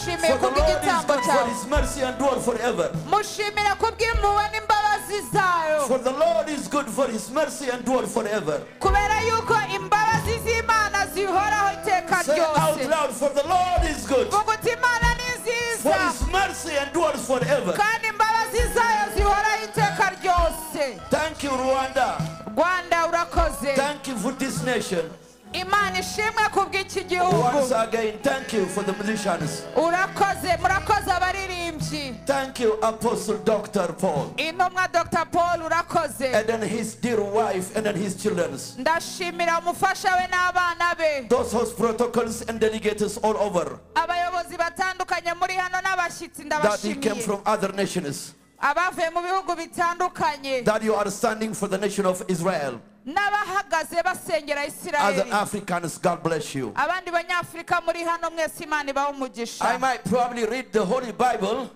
Ndagushimiye For the Lord is kubw'igitambo good, for cyawe. His mercy endure forever. Mushimira kubw'impuhwe n'imbabazi zayo. For the Lord is good, for His mercy endure forever. Kubera yuko imbabazi z'Imana zihoraho iteka Say out ryose. loud, for the Lord is good, Vuga uti Imana ni for nziza His mercy endures forever. kandi imbabazi zayo zihoraho iteka ryose. Thank you, Rwanda. Rwanda urakoze. Thank you for this nation. Imana ishimwe kubw'iki gihugu. Once again, thank you for the musicians. Urakoze, murakoze abaririmbyi. Thank you, Apostle Dr. Paul. Intumwa Dr. Paul urakoze. And then his dear wife and then his children. Ndashimira umufasha we n'abana be. Those host protocols and delegates all over. Abayobozi batandukanye muri hano n'abashyitsi That he came ndabashimiye. from other nations. Abavuye mu bihugu bitandukanye. That you are standing for the nation of Israel. N'abahagaze basengera Other Isirayeli. Africans, God bless you. Abandi banyafurika muri hano mwese Imana ibahe umugisha. I might probably read the Holy Bible.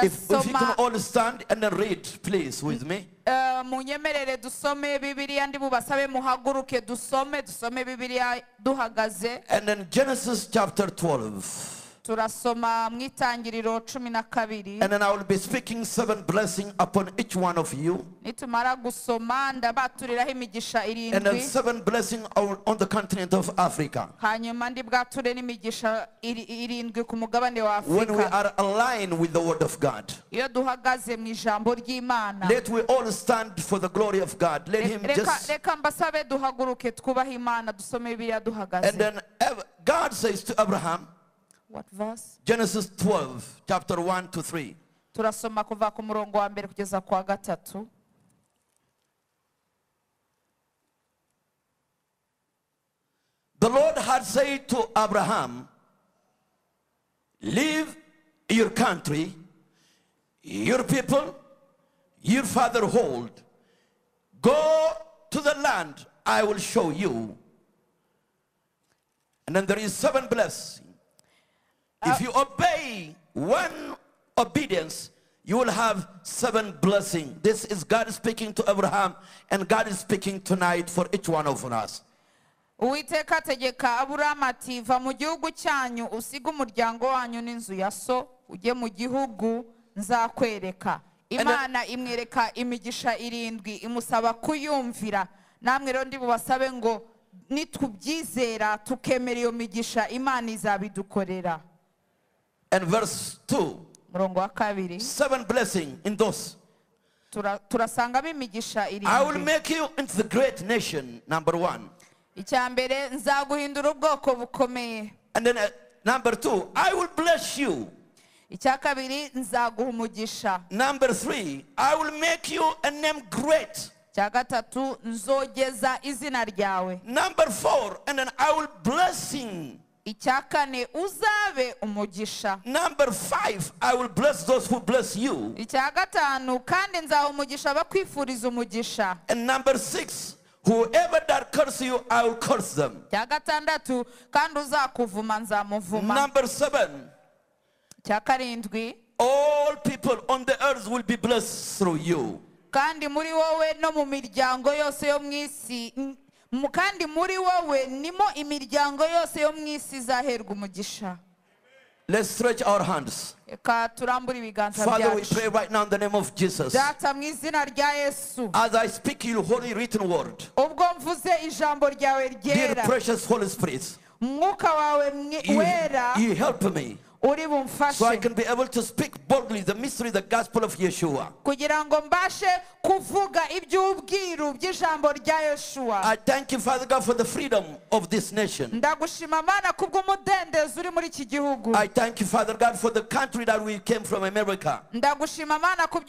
If you can Ndasoma all stand and then read, please, with me. Munyemerere dusome Bibiliya, ndi bubasabe muhaguruke dusome Bibiliya duhagaze. And then Genesis chapter 12. Turasoma mu itangiriro 12. And then I will be speaking 7 blessings upon each one of you. Nitumara gusoma ndabaturiraho imigisha And then irindwi. 7 blessings on the continent of Africa. Hanyuma ndi bwature n'imigisha irindwi ku mugabane wa When we Afurika. are aligned with the word of God. Iyo duhagaze mu ijambo ry'Imana. Let we all stand for the glory of God. Let him just. Reka mbasabe duhaguruke twubahe Imana dusome Bibiliya duhagaze. And then God says to Abraham, What verse? Genesis 12, chapter 1 to 3. Turasoma kuva ku murongo wa mbere kugeza ku wa gatatu. The Lord had said to Abraham, leave your country, your people, your father hold. Go to the land I will show you. And then there is 7 blessings. If you obey one obedience, you will have 7 blessings. This is God speaking to Abraham, and God is speaking tonight for each one of us. Uwiteka ategeka Aburahamu ati, va mu gihugu cyanyu usige umuryango wanyu n'inzu ya so ujye mu gihugu nzakwereka. Imana imwereka imigisha irindwi imusaba kuyumvira. Namwe rero ndi bubasabe ngo nitubyizera tukemera iyo migisha Imana izabidukorera. And verse 2, Murongo wa kabiri. 7 blessing in those. Turasangamo imigisha I will irindwi. make you into the great nation, number 1. Icya mbere nzaguhindura ubwoko bukomeye. And then number 2, I will bless you. Icya kabiri nzaguha umugisha. Number 3, I will make you a name great. Icya gatatu nzogeza izina ryawe. Number 4, and then I will blessing. Icya kane uzabe umugisha. Number 5, I will bless those who bless you. Icya gatanu kandi nzaha umugisha abakwifuriza umugisha. And number 6, whoever that curse you, I will curse them. Icya gatandatu kandi uzakuvuma nzamuvuma. Number 7, Icya karindwi, all people on the earth will be blessed through you. kandi muri wowe no mu miryango yose yo mu isi, kandi muri wowe nimo imiryango yose yo mu isi izaherwa umugisha. Let's stretch our hands. Reka turambure ibiganza Father, we byacu. pray right now in the name of Jesus. Data mu izina rya Yesu. As I speak your holy written word, Ubwo mvuze ijambo ryawe dear ryera, precious Holy Spirit, Mwuka wawe wera, you help me uri bumfashe. so I can be able to speak boldly the mystery, the gospel of Yeshua. Kugira ngo mbashe kuvuga iby'ubwiru by'ijambo rya Yeshua. I thank you, Father God, for the freedom of this nation. Ndagushima Mana kubw'umudendezo uri muri iki gihugu. I thank you, Father God, for the country that we came from, America. Ndagushima Mana ku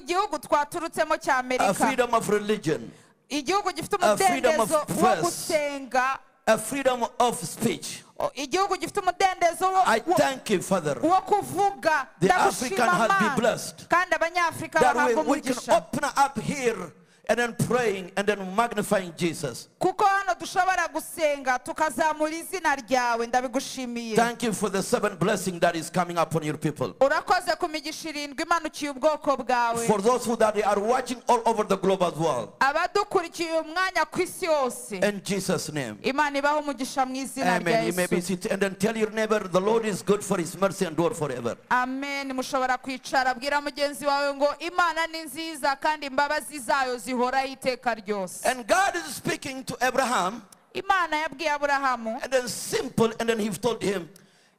gihugu twaturutsemo cya A Amerika. freedom of religion. Igihugu gifite A freedom of umudendezo wo press. gusenga. A freedom of speech. Igihugu gifite umudendezo I thank you, Father. wo kuvuga. The Ndagushima African has been Mana. blessed. Kandi abanyafrika That bahabwa we can umugisha. open up here and then praying and then magnifying Jesus. Kuko hano dushobora gusenga tukazamura izina ryawe ndabigushimiye. Thank you for the seven blessing that is coming upon your people. Urakoze ku migisha irindwi imanukiye ubwoko bwawe. For those who that are watching all over the globe as well. Abadukurikiye uyu mwanya ku isi yose. In Jesus' name. Imana ibahe umugisha mu izina rya Amen. You may be Yesu. seated and then tell your neighbor, the Lord is good for his mercy endure forever. Amen. Mushobora kwicara, bwira mugenzi wawe ngo Imana ni nziza kandi imbabazi zayo zihoraho iteka ryose. And God is speaking to Abraham. Imana yabwiye Aburahamu. And then simple, and then he told him,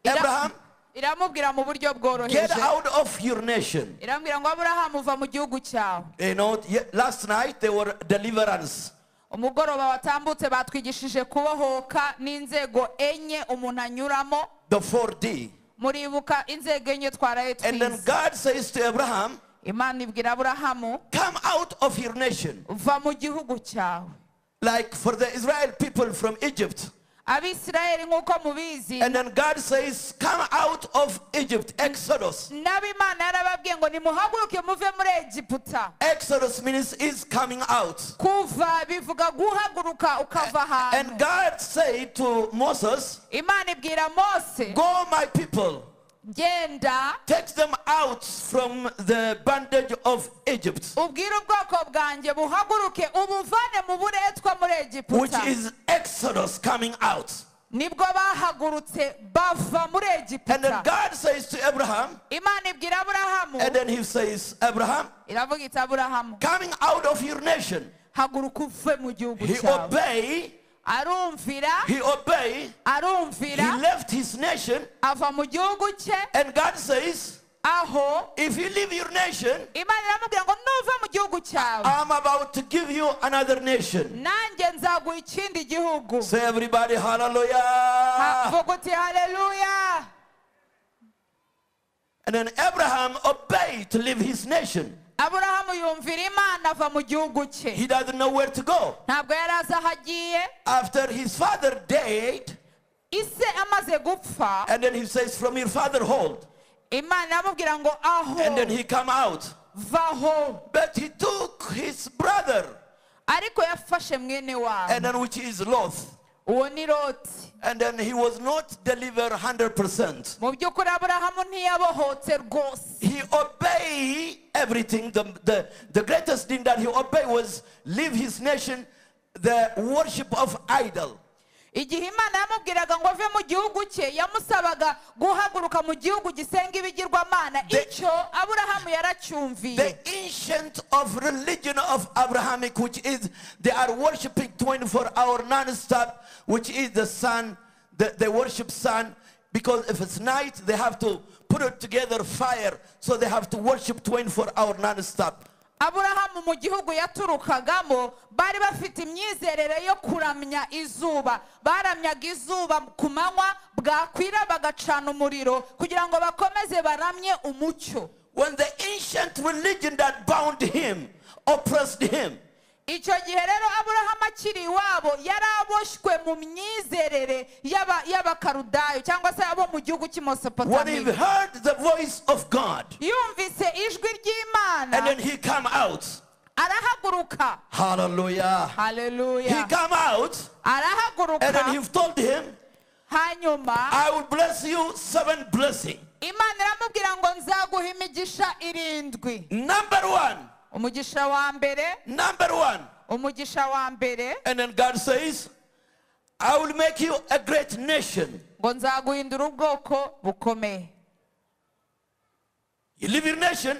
Abraham, iramubwira mu buryo bworoheje. Get out of your nation. Iramubwira ngo Aburahamu uva mu gihugu cyawe. You know, last night there were deliverance. Umugoroba watambutse batwigishije kubohoka n'inzego enye umuntu anyuramo. The 4D. Muribuka inzego enye twaraye And then twize. God says to Abraham, Imana ibwira Aburahamu, come out of your nation. Va mu gihugu cyawe. Like for the Israel people from Egypt. Abisirayeli nk'uko mubizi. And then God says, come out of Egypt, Exodus. Nabo Imana yarababwiye ngo nimuhaguruke muve muri Egiputa. Exodus means is coming out. Kuva bivuga guhaguruka ukava ahantu. And God said to Moses, Imana ibwira Mose, go my people, genda take them out from the bondage of Egypt, ubwire ubwoko bwanjye buhaguruke ubuvane mu buretwa muri Egiputa. which is Exodus coming out. Nibwo bahagurutse bava muri Egiputa. And then God says to Abraham, Imana ibwira Aburahamu, and then he says, Abraham, iravuga iti Aburahamu, coming out of your nation. haguruka uve mu gihugu He cyawe. obeyed. Arumvira. He obeyed. Arumvira. He left his nation. Ava mu gihugu cye. And God says, aho if you leave your nation, Imana iramubwira ngo nuva mu gihugu cyawe, I'm about to give you another nation. nanjye nzaguha ikindi gihugu. Say everybody, hallelujah. Vuga uti hallelujah. And then Abraham obeyed to leave his nation. Aburahamu yumvira Imana ava mu gihugu cye. He doesn't know where to go. Ntabwo yari azi aho agiye. After his father died, ise amaze gupfa, and then he says, from your father hold. Imana iramubwira ngo aho. And then he come out. Vaho. But he took his brother. Ariko yafashe mwene wabo. And then which is Lot. Uwo ni Loti. And then he was not delivered 100%. Mu by'ukuri Aburahamu ntiyabohotse rwose. He obeyed everything. The greatest thing that he obeyed was leave his nation, the worship of idol. Igihe Imana yamubwiraga ngo ave mu gihugu cye, yamusabaga guhaguruka mu gihugu gisenga ibigirwamana. Icyo Aburahamu yaracyumviye. The ancient of religion of Abrahamic, which is they are worshiping 24-hour non-stop, which is the sun. They worship sun because if it's night, they have to put it together fire, so they have to worship 24-hour non-stop. Aburahamu mu gihugu yaturukagamo bari bafite imyizerere yo kuramya izuba. Baramyaga izuba ku manywa, bwakwira bagacana umuriro kugira ngo bakomeze baramye umucyo. When the ancient religion that bound him oppressed him. Icyo gihe rero Aburahamu akiri iwabo yaraboshywe mu myizerere y'Abakarudayo cyangwa se abo mu gihugu cy'i Mesopotamiya. When he heard the voice of God, yumvise ijwi ry'Imana, and then he come out. Arahaguruka. Hallelujah. Hallelujah. He come out. Arahaguruka. And then he told him, hanyuma, I will bless you 7 blessings. Imana iramubwira ngo nzaguha imigisha irindwi. Number 1. Umugisha wa mbere. Number 1. Umugisha wa mbere. And then God says, I will make you a great nation. Ngo nzaguhindura ubwoko bukomeye. You leave your nation.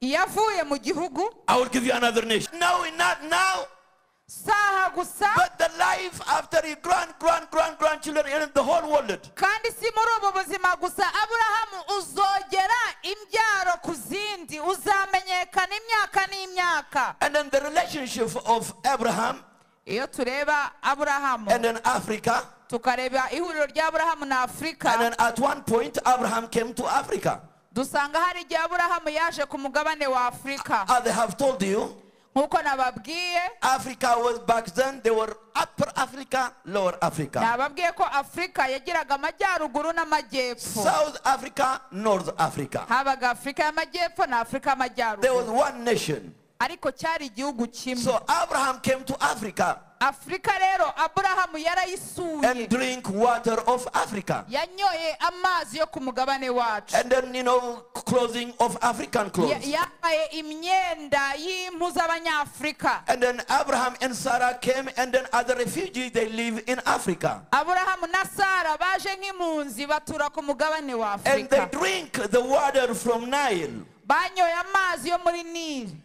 Yavuye mu gihugu. I will give you another nation. No, not now. Saha gusa. But the life after your grand, grand, grand, grandchildren and the whole world. Kandi si muri ubu buzima gusa, Aburahamu uzogera imbyaro ku zindi, uzamenyekana imyaka n'imyaka. And then the relationship of Abraham. Iyo tureba Aburahamu. And then Africa. Tukareba ihuriro rya Aburahamu na Afrika. And then at one point Abraham came to Africa. Dusanga hari igihe Aburahamu yaje ku mugabane wa Afrika. As they have told you. Nkuko nababwiye, Africa was back then, they were Upper Africa, Lower Africa. Nababwiye ko Afrika yagiraga amajyaruguru n'amajyepfo. South Africa, North Africa. Habaga Afrika y'amajyepfo na Afrika y'amajyaruguru. There was one nation. Ariko cyari igihugu kimwe. So Abraham came to Africa. Afurika rero Aburahamu yarayisuye. And drink water of Africa. Yanyoye amazi yo ku mugabane wacu. And then, you know, clothing of African clothes. Yambaye imyenda y'impu z'abanyafurika. And then Abraham and Sarah came, and then other refugees, they live in Africa. Aburahamu na Sara baje nk'impunzi batura ku mugabane wa And they Afurika. Drink the water from Nile. Banyoye amazi yo muri Nili.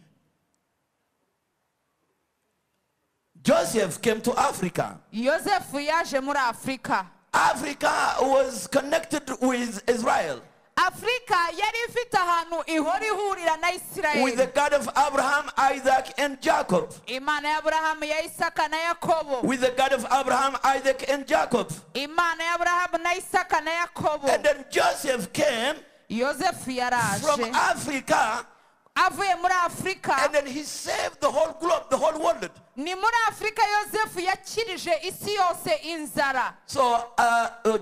Joseph came to Africa. Yosefu yaje muri Afurika. Africa was connected with Israel. Afrika yari ifite ahantu ihora ihurira na Isirayeli. With the God of Abraham, Isaac, and Jacob. Imana ya Aburahamu ya Isaka na Yakobo. With the God of Abraham, Isaac, and Jacob. Imana ya Aburahamu na Isaka na Yakobo. And then Joseph came Yosefu yaraje from Africa. Avuye muri Afrika. And then he saved the whole globe, the whole world. Ni muri Afrika Yosefu yakirije isi yose inzara. So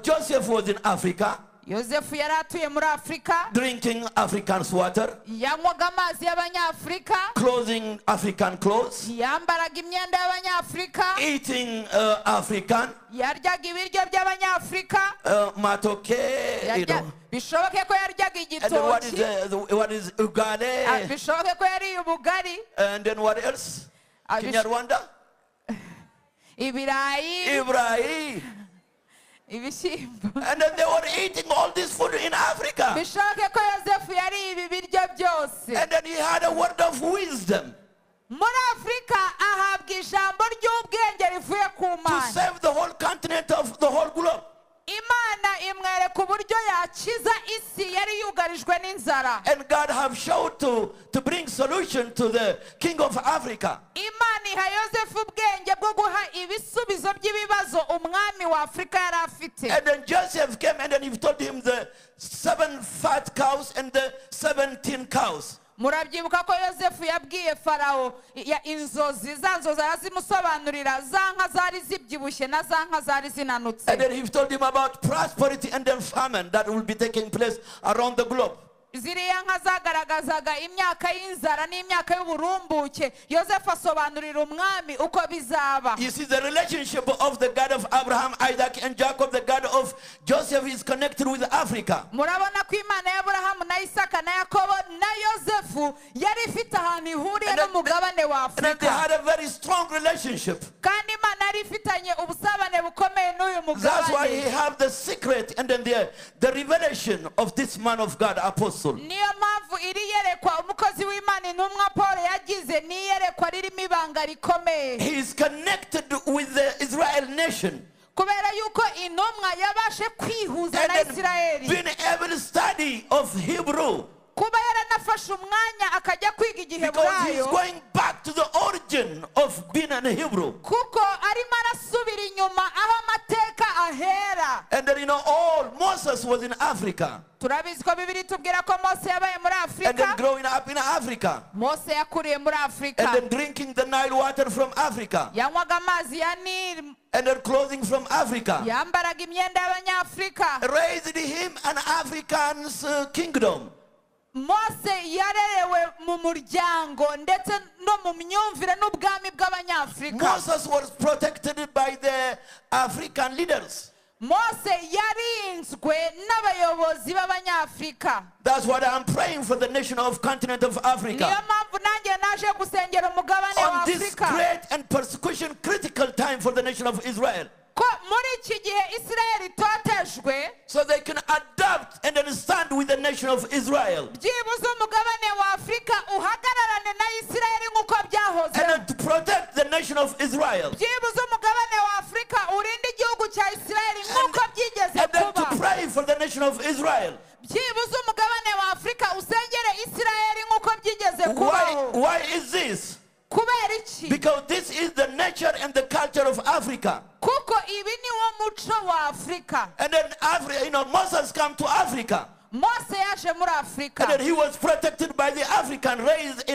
Joseph was in Africa. Yosefu yari atuye muri Afrika. Drinking African water. Yanywaga amazi y'abanyafrika. Clothing African clothes. Yambaraga imyenda y'abanyafrika. Eating African. Yaryaga ibiryo by'abanyafrika. Matoke, you know. Bishoboke ko yaryaga And then what is igitoki. what is ugali? Bishoboke ko yariye ubugari. And then what else? Kinyarwanda? Ibirayi. Ibirayi. Ibishyimbo. And then they were eating all this food in Africa. Bishoboke ko Yosefu yariye ibi biryo byose. And then he had a word of wisdom. Muri Afrika ahabwa ijambo ry'ubwenge rivuye ku To Mana. save the whole continent of the whole globe. Imana imwereka uburyo yakiza isi yari yugarijwe n'inzara. And God have showed to bring solution to the king of Africa. Imana iha Yosefu ubwenge bwo guha ibisubizo by'ibibazo umwami wa Afrika yari afite. And then Joseph came and then he told him the 7 fat cows and the 17 cows. Murabyibuka ko Yosefu yabwiye Farawo inzozi za nzozi arazimusobanurira, za nka zari zibyibushye na za nka zari zinanutse. And then he told him about prosperity and then famine that will be taking place around the globe. Ziriya nka zagaragazaga imyaka y'inzara n'imyaka y'uburumbuke. Yosefu asobanurira umwami uko bizaba. You see, the relationship of the God of Abraham, Isaac, and Jacob, the God of Joseph, is connected with Africa. Murabona ko Imana ya Aburahamu na Isaka na Yakobo na Yosefu yari ifite ahantu ihuriye n'umugabane wa And then they Afurika. had a very strong relationship. Kandi Imana yari ifitanye ubusabane bukomeye n'uyu That's why he mugabane. had the secret and then the revelation of this man of God, apostle. Niyo mpamvu iri yerekwa umukozi w'Imana intumwa Paul yagize ni iyerekwa ririmo ibanga rikomeye. He is connected with the Israel nation. Kubera yuko intumwa yabashe kwihuza And na then Isirayeli. being able to study of Hebrew. Kuba yaranafashe umwanya akajya kwiga Because he is igiheburayo. going back to the origin of being an Hebrew. Kuko arimo arasubira inyuma aho amateka ahera. And then, you know, all Moses was in Africa. Turabizi ko Bibiliya itubwira ko Mose yabaye muri And then Afurika. growing up in Africa. Mose yakuriye muri Afurika. And then drinking the Nile water from Africa. Yanywaga amazi ya Nili. And then clothing from Africa. Yambaraga imyenda y'Abanyafurika. Raised him an African kingdom. Mose yarerewe mu muryango ndetse no mu myumvire n'ubwami bw'Abanyafurika. Moses was protected by the African leaders. Mose yarinzwe n'abayobozi b'Abanyafurika. That's what I'm praying for the nation of continent of Africa. Niyo mpamvu nanjye naje gusengera umugabane wa On this Afurika. great and persecution critical time for the nation of Israel. Ko muri iki gihe Isirayeli itotejwe, So they can adapt and understand with the nation of Israel. byibuze umugabane wa Afurika uhagararane na Isirayeli nk'uko byahoze. And then to protect the nation of Israel. Byibuze umugabane wa Afurika urinde igihugu cya Isirayeli nk'uko byigeze And then to kuba. pray for the nation of Israel. Byibuze umugabane wa Afurika usengere Isirayeli nk'uko byigeze kubaho. Why is this? Kubera iki? Because this is the nature and the culture of Africa. Kuko ibi ni wo muco wa Afurika. And then Africa, you know, Moses came to Africa. Mose yaje muri Afurika. And then he was protected by the African, raised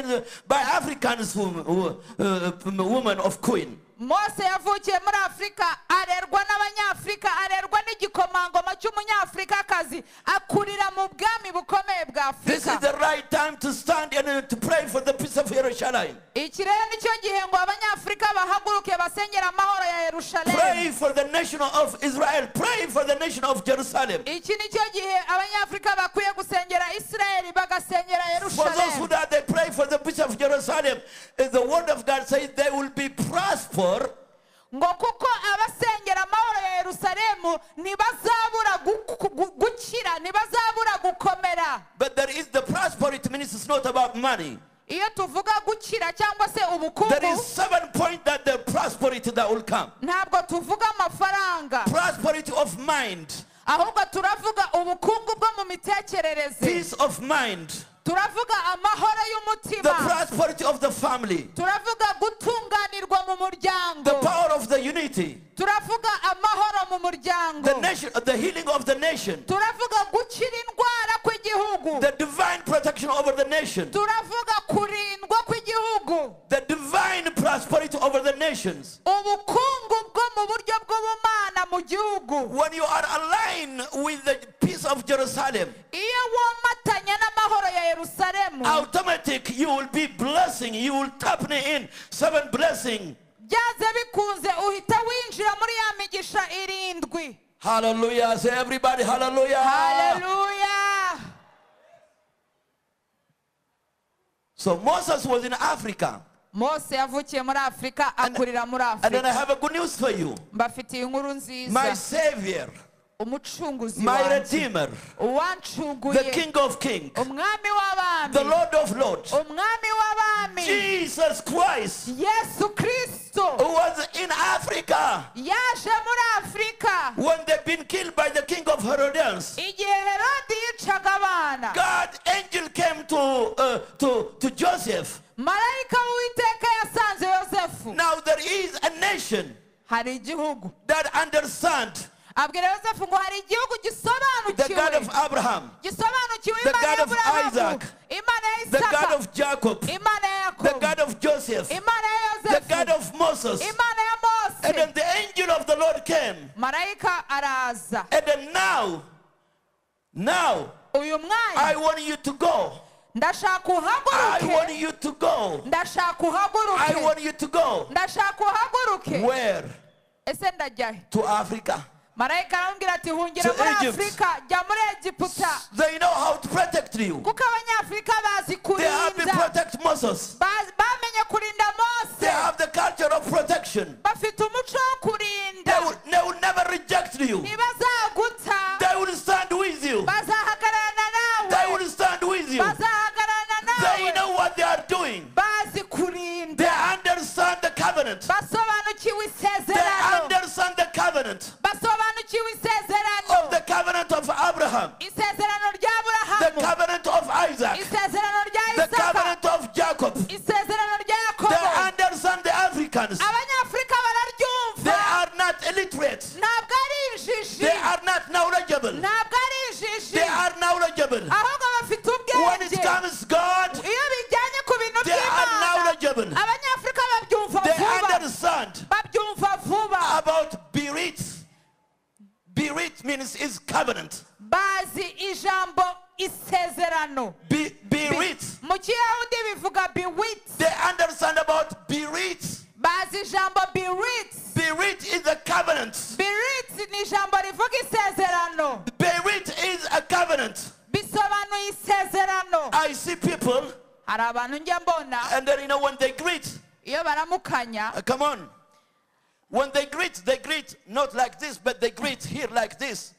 by Africans, woman of queen. Mose yavukiye muri Afurika, arerwa n'Abanyafurika, arerwa n'igikomangoma cy'Umunyafurikakazi, akurira mu bwami bukomeye bwa bwa This is Afurika. The right time to stand and to pray for the peace of Jerusalem. Iki rero nicyo gihe ngo abanyafurika bahaguruke basengera amahoro ya Yerusalemu. Pray for the nation of Israel. Pray for the nation of Jerusalem. Iki nicyo gihe abanyafurika bakwiye gusengera Isirayeli bagasengera For those who Yerusalemu. That they pray for the peace of Jerusalem, the word of God says they will be prosper. Ngo kuko abasengera amahoro ya Yerusalemu ntibazabura gukira ntibazabura gukomera. But there is the prosperity means it's not about money. Iyo tuvuga gukira cyangwa se There ubukungu is 7 point that the prosperity that will come. Ntabwo tuvuga amafaranga. Prosperity of mind, ahubwo turavuga ubukungu bwo mu mitekerereze, peace of mind, turavuga amahoro the y'umutima, prosperity of the family, turavuga gutunganirwa mu muryango, the power of the unity, turavuga amahoro mu muryango, the nation, the healing of the nation, turavuga gukira indwara kw'igihugu, the divine protection over the nation, turavuga kurindwa kw'igihugu, the divine prosperity over the nations. Ubukungu bwo mu buryo bw'ubumana mu gihugu. When you are aligned with the peace of Jerusalem, iyo womatanya n'amahoro ya Yerusalemu, automatic you will be blessing, you will tap in seven blessing. Byanze bikunze uhita winjira muri ya migisha irindwi. Hallelujah. Say everybody, hallelujah. Haleluya. So Moses was in Africa. Mose yavukiye muri Afurika akurira muri And then I Afurika. Have a good news for you. Mbafitiye inkuru nziza. My Savior, umucunguzi my wanjye, Redeemer, uwancunguye, the King of Kings, umwami w'abami, the Lord of Lords, umwami w'abami, Jesus Christ, Yesu Kristo, who was in Africa yaje muri Afurika when they've been killed by the king of Herodians. Igihe Herodi yicaga abana. God angel came to Joseph. Marayika w'Uwiteka yasanze Yosefu. Now there is a nation hari igihugu that understand abwira Yosefu ngo hari igihugu the God gisobanukiwe of Abraham, gisobanukiwe the Imana God of y'Aburahamu, Isaac, Imana ya the God Isaka, of Jacob, Imana ya the Yakobo, God of Joseph, Imana ya the Yosefu, God of Moses. Imana ya Mose. And then the angel of the Lord came. Marayika araza. And then now, uyu mwanya, I want you to go. Ndashaka I uhaguruke. Want you to go. Ndashaka I uhaguruke. Want you to go. Ndashaka uhaguruke. Where? Ese ndajya he? To Africa. Marayika aramubwira ati hungira To muri Egypt. Afurika jya muri Egiputa. They know how to protect you. Kuko abanyafurika bazi They have been kurinda. Protect Moses. Bamenye kurinda Mose. They have the culture of protection. Bafite umuco wo kurinda. They will never reject you. Ntibazaguta. They will stand with you. Bazahagararana They nawe. Will stand with you. Bazahagararana They nawe. Know what they are doing. Bazi kurinda. They understand the covenant. Basobanukiwe They isezerano. Understand the covenant Basobanukiwe isezerano of the covenant of Abraham, isezerano rya the Aburahamu, covenant of Isaac, isezerano rya the Isaka, covenant of Jacob. Isezerano rya They Yakobo. Understand the Africans. Abanyafurika They bararyumva. Are not illiterate. Ntabwo ari injiji. They are not knowledgeable. Ntabwo ari injiji. They are knowledgeable. Ahubwo bafite When it ubwenge. Comes God, iyo bijyanye ku bintu they are by'Imana, knowledgeable. abanyafurika babyumva They vuba. Understand Babyumva vuba. About Berit. Berit means is covenant. Bazi ijambo isezerano. Berit. Mu kiyahudi bivuga biwit. They understand about Berit. Bazi ijambo biwit. Berit is a covenant. Biwit ni ijambo rivuga isezerano. Berit is a covenant. Bisobanuye isezerano. I see people, hari abantu njya mbona, and then when they greet, iyo baramukanya, come on. When they greet not like this, but they greet here like this.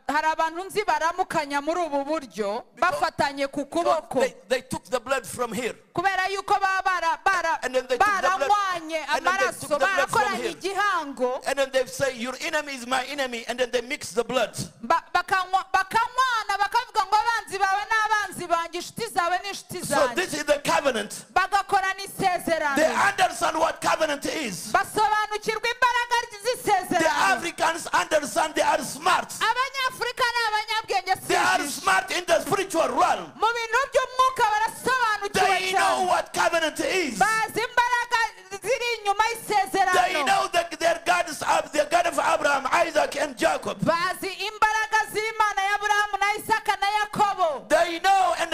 Hari abantu nzi baramukanya muri ubu buryo bafatanye ku kuboko. They took the blood from here. Kubera yuko baba And then they took the blood- baranywanye and then they amaraso took the blood from barakoranye here. Igihango. And then they say, "Your enemy is my enemy." And then they mix the blood. Bakanywana bakavuga ngo abanzi bawe ni abanzi banjye inshuti zawe ni inshuti So zanjye. This is the covenant. Bagakorana They isezerano. Understand what covenant is. Basobanukirwa imbaraga The z'isezerano. Africans understand they are smart. Abanyafurika ni abanyabwenge si They are injiji. Smart in the spiritual realm. Mu bintu by'umwuka barasobanukiwe They know cyane. What covenant is. Bazi imbaraga ziri inyuma They y'isezerano. Know that their God is the God of Abraham, Isaac, and Jacob. Bazi imbaraga z'Imana y'Aburahamu na Isaka na Yakobo. They know and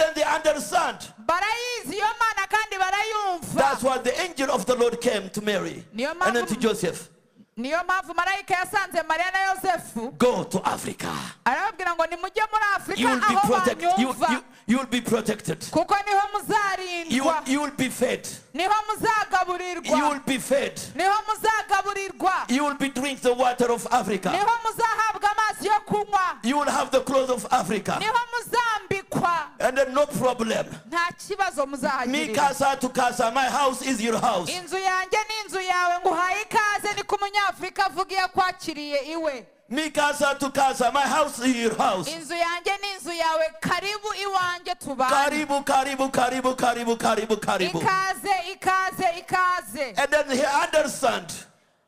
Barayizi iyo Mana kandi barayumva. That's why the angel of the Lord came to Mary and then to Joseph. Niyo mpamvu marayika yasanze Mariya na Yosefu. Go to Africa. Arababwira ngo nimujye muri Afurika You will be aho protected. banyumva. You will be protected. Kuko niho muzarindwa. You will be fed. Niho muzagaburirwa. You will be fed. Niho muzagaburirwa. You will be drink the water of Africa. Niho muzahabwa amazi yo kunywa. You will have the clothes of Africa. Niho muzambikwa. And then no problem. Nta kibazo muzahagirira. Mi casa to casa, my house is your house. Inzu yanjye ni inzu yawe, nguhaye ikaze, ni ku munyafurika avuga iyo akwakiriye iwe. Mi casa to casa, my house is your house. Inzu yanjye ni inzu yawe, karibu iwanjye tubane. Karibu, karibu, karibu, karibu, karibu, karibu. Ikaze, ikaze, ikaze. And then he understand.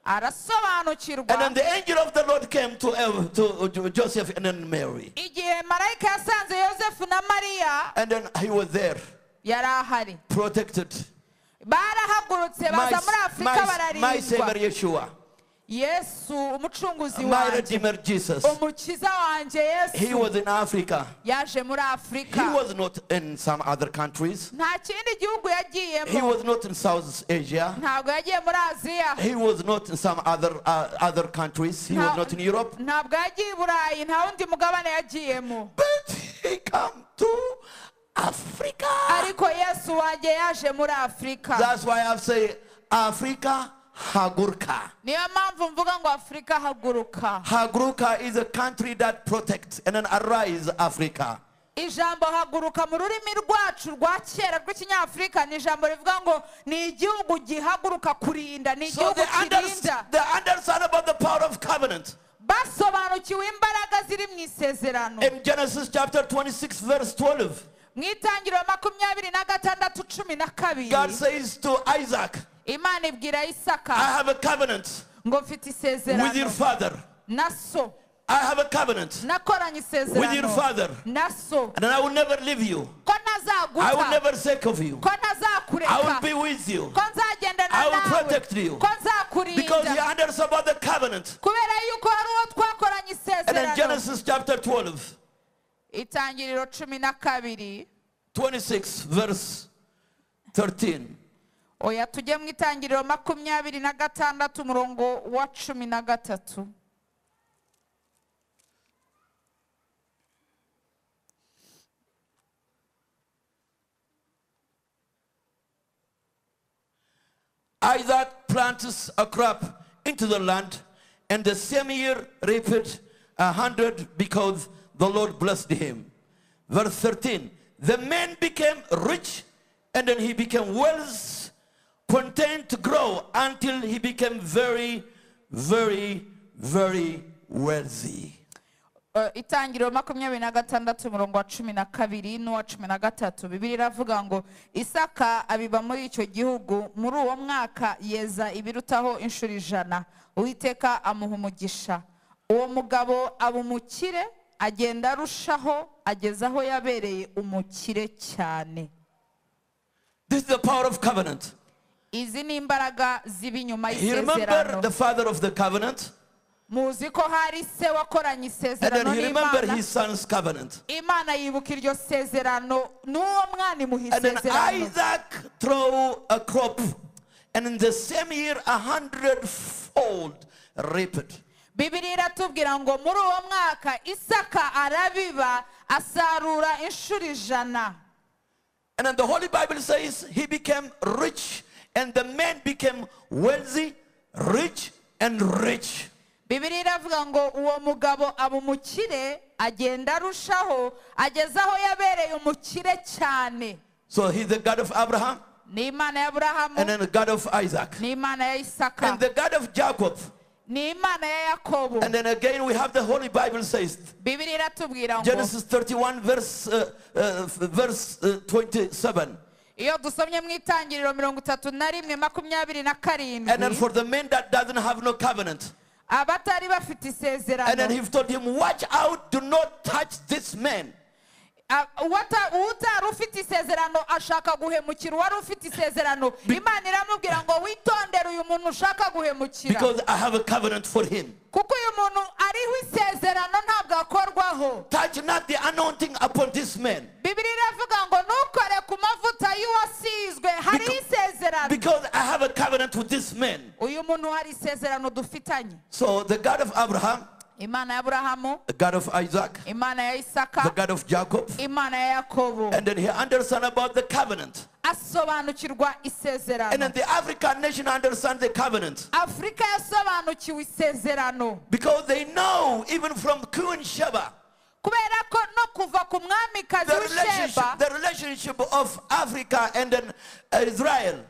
Arasobanukirwa. And then the angel of the Lord came to Joseph and then Mary. Igihe marayika yasanze Yosefu na Mariya. And then he was there. Yari ahari. Protected. Barahagurutse baza muri Afurika bararindwa. My Savior Yeshua. Yesu umucunguzi My wanjye. Redeemer Jesus. Umukiza wanjye Yesu. He was in Africa. Yaje muri Afrika. He was not in some other countries. Nta kindi gihugu yagiyemo. He was not in South Asia. Ntabwo yagiye muri Aziya. He was not in some other countries. He was not in Europe. Ntabwo yagiye i Burayi, nta wundi mugabane yagiyemo. But he came to Africa. Ariko Yesu wanjye yaje muri Afrika. That's why I say Africa haguruka. Niyo mpamvu mvuga ngo Afrika haguruka. Haguruka is a country that protects and then arise Africa. Ijambo haguruka mu rurimi rwacu rwa kera rw'ikinyafurika ni ijambo rivuga ngo ni igihugu gihaguruka kurinda, ni So igihugu they kirinda. understand about the power of covenant. Basobanukiwe imbaraga ziri mu isezerano. In Genesis chapter 26 verse 12. Mu itangiriro 26:12. God says to Isaac, Imana ibwira Isaka, I have a covenant ngo mfite isezerano with your father. na so. I have a covenant Nakoranye isezerano with your father. na so. And I will never leave you. Ko ntazaguta. I will never forsake of you. Ko ntazakureka. I will be with you. Ko nzagendana I will nawe. protect you. Ko nzakurinda. Because he understands about the covenant. Kubera yuko hari uwo twakoranye And then isezerano. Genesis chapter 12. Itangiriro 12. 26 verse 13. Oya tujye mu itangiriro 26 umurongo wa 13. Isaac plants a crop into the land, and the same year reaped 100 because the Lord blessed him. Verse 13, the man became rich, and then he became wealth, content to grow until he became very, very, very wealthy. Itangiriro 26 umurongo wa 12 n'uwa 13, Bibiliya iravuga ngo Isaka abiba muri icyo gihugu, muri uwo mwaka yeza ibirutaho inshuro 100, Uwiteka amuha umugisha. Uwo mugabo aba umukire, agenda arushaho, ageza aho yabereye umukire cyane. This is the power of covenant. Izi ni imbaraga z'ibinyuma He remembered y'isezerano. the father of the covenant. Muzi ko hari se wakoranye And then isezerano he remembered n'Imana. his son's covenant. Imana yibuka iryo sezerano n'uwo mwana imuha And then isezerano. Isaac threw a crop, and in the same year 100-fold reaped. Bibiliya iratubwira ngo muri uwo mwaka Isaka arabiba asarura inshuro 100. And then the Holy Bible says he became rich, and the man became wealthy, rich and rich. Bibiliya iravuga ngo uwo mugabo aba umukire, agenda arushaho, ageza aho yabereye umukire cyane. So he's the God of Abraham, Ni Imana ya Aburahamu, and then the God of Isaac, ni Imana ya Isaka, and the God of Jacob. ni Imana ya Yakobo. And then again we have the Holy Bible says, Bibiliya iratubwira ngo Genesis 31 verse 27. Iyo dusomye mu itangiriro 31:27. And then for the man that doesn't have no covenant, abatari bafite isezerano, and then he told him, watch out, do not touch this man. Utari ufite isezerano ashaka guhemukira uwari ufite isezerano. Imana iramubwira ngo witondere uyu muntu ushaka guhemukira. Because I have a covenant for him. Kuko uyu muntu ariho isezerano ntabwo akorwaho. Touch not the anointing upon this man. Bibiliya iravuga ngo ntukore ku mavuta Hariho isezerano. Because I have a covenant with this man. Uyu muntu hari isezerano dufitanye. So the God of Abraham, Imana ya Aburahamu, the God of Isaac, Imana ya the Isaka, God of Jacob, Imana ya Yakobo. and then he understand about the covenant. Asobanukirwa And isezerano. then the African nation understand the covenant. Afurika yasobanukiwe isezerano. Because they know, even from Queen Sheba, Kubera ko no kuva ku mwamikazi the w'Isheba, relationship of Africa and then Israel.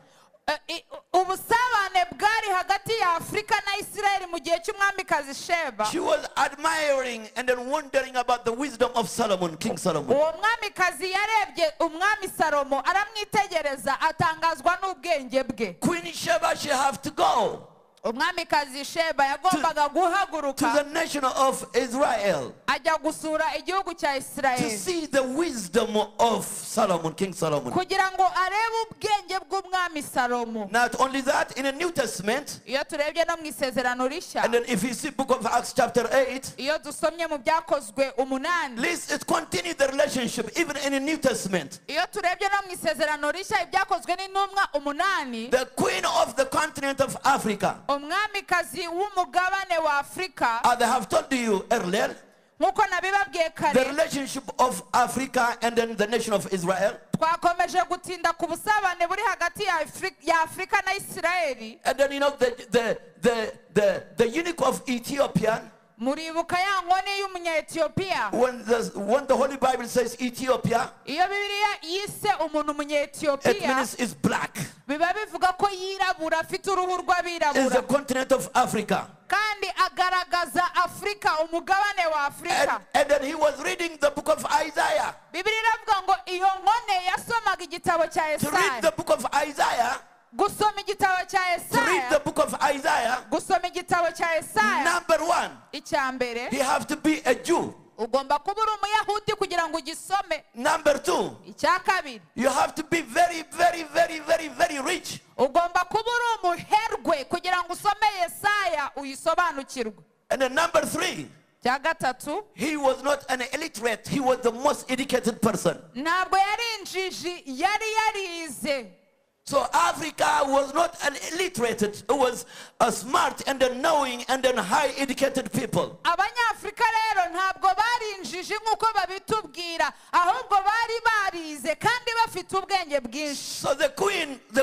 Ubusabane bwari hagati ya Afurika na Isirayeli mu gihe cy'umwamikazi Sheba. She was admiring and then wondering about the wisdom of Solomon, King Solomon. Uwo mwamikazi yarebye umwami Salomo aramwitegereza atangazwa n'ubwenge bwe. Queen Sheba, she have to go Umwamikazi Sheba yagombaga to guhaguruka the nation of Israel ajya gusura igihugu cya to Isirayeli see the wisdom of Solomon, King Solomon. kugira ngo arebe ubwenge bw'umwami Salomo. Not only that, in the New Testament, Iyo turebye no mu isezerano rishya, and then if you see book of Acts chapter 8, iyo dusomye mu byakozwe 8, least it continued the relationship even in the New Testament. iyo turebye no mu isezerano rishya ibyakozwe n'intumwa 8, The queen of the continent of Africa, umwamikazi w'umugabane wa Afurika, as I have told you earlier, nk'uko nabibabwiye the kare, relationship of Africa and then the nation of Israel. twakomeje gutinda ku busabane buri hagati ya Afurika na Isirayeli. And then you know the eunuch of Ethiopia, Muribuka ya nkoni y'umunya-Ethiopia. When the Holy Bible says Ethiopia, Iyo Bibiliya yise umuntu it umunya-Ethiopia, means it's black. biba bivuga ko yirabura, afite uruhu rw'abirabura. It's the continent of Africa. Kandi agaragaza Afurika, umugabane wa Afurika. And then he was reading the book of Isaiah. Bibiliya iravuga ngo iyo nkone yasomaga igitabo cya To read Yesaya. the book of Isaiah, Gusoma igitabo cya to read Yesaya. the book of Isaiah, Gusoma igitabo cya Yesaya. number one, Icya mbere, he have to be a Jew. ugomba kuba uri umuyahudi kugira ngo ugisome. Number two, Icya kabiri, you have to be very, very, very, very, very rich. ugomba kuba uri umuherwe kugira ngo usome Yesaya uyisobanukirwe. And then number three, Icya gatatu, he was not an illiterate. He was the most educated person. ntabwo yari injiji, yari yarize. So Africa was not an illiterate. It was a smart and a knowing and a high educated people. Abanyafurika rero ntabwo bari injiji nk'uko babitubwira, ahubwo bari barize kandi bafite ubwenge bwinshi. So the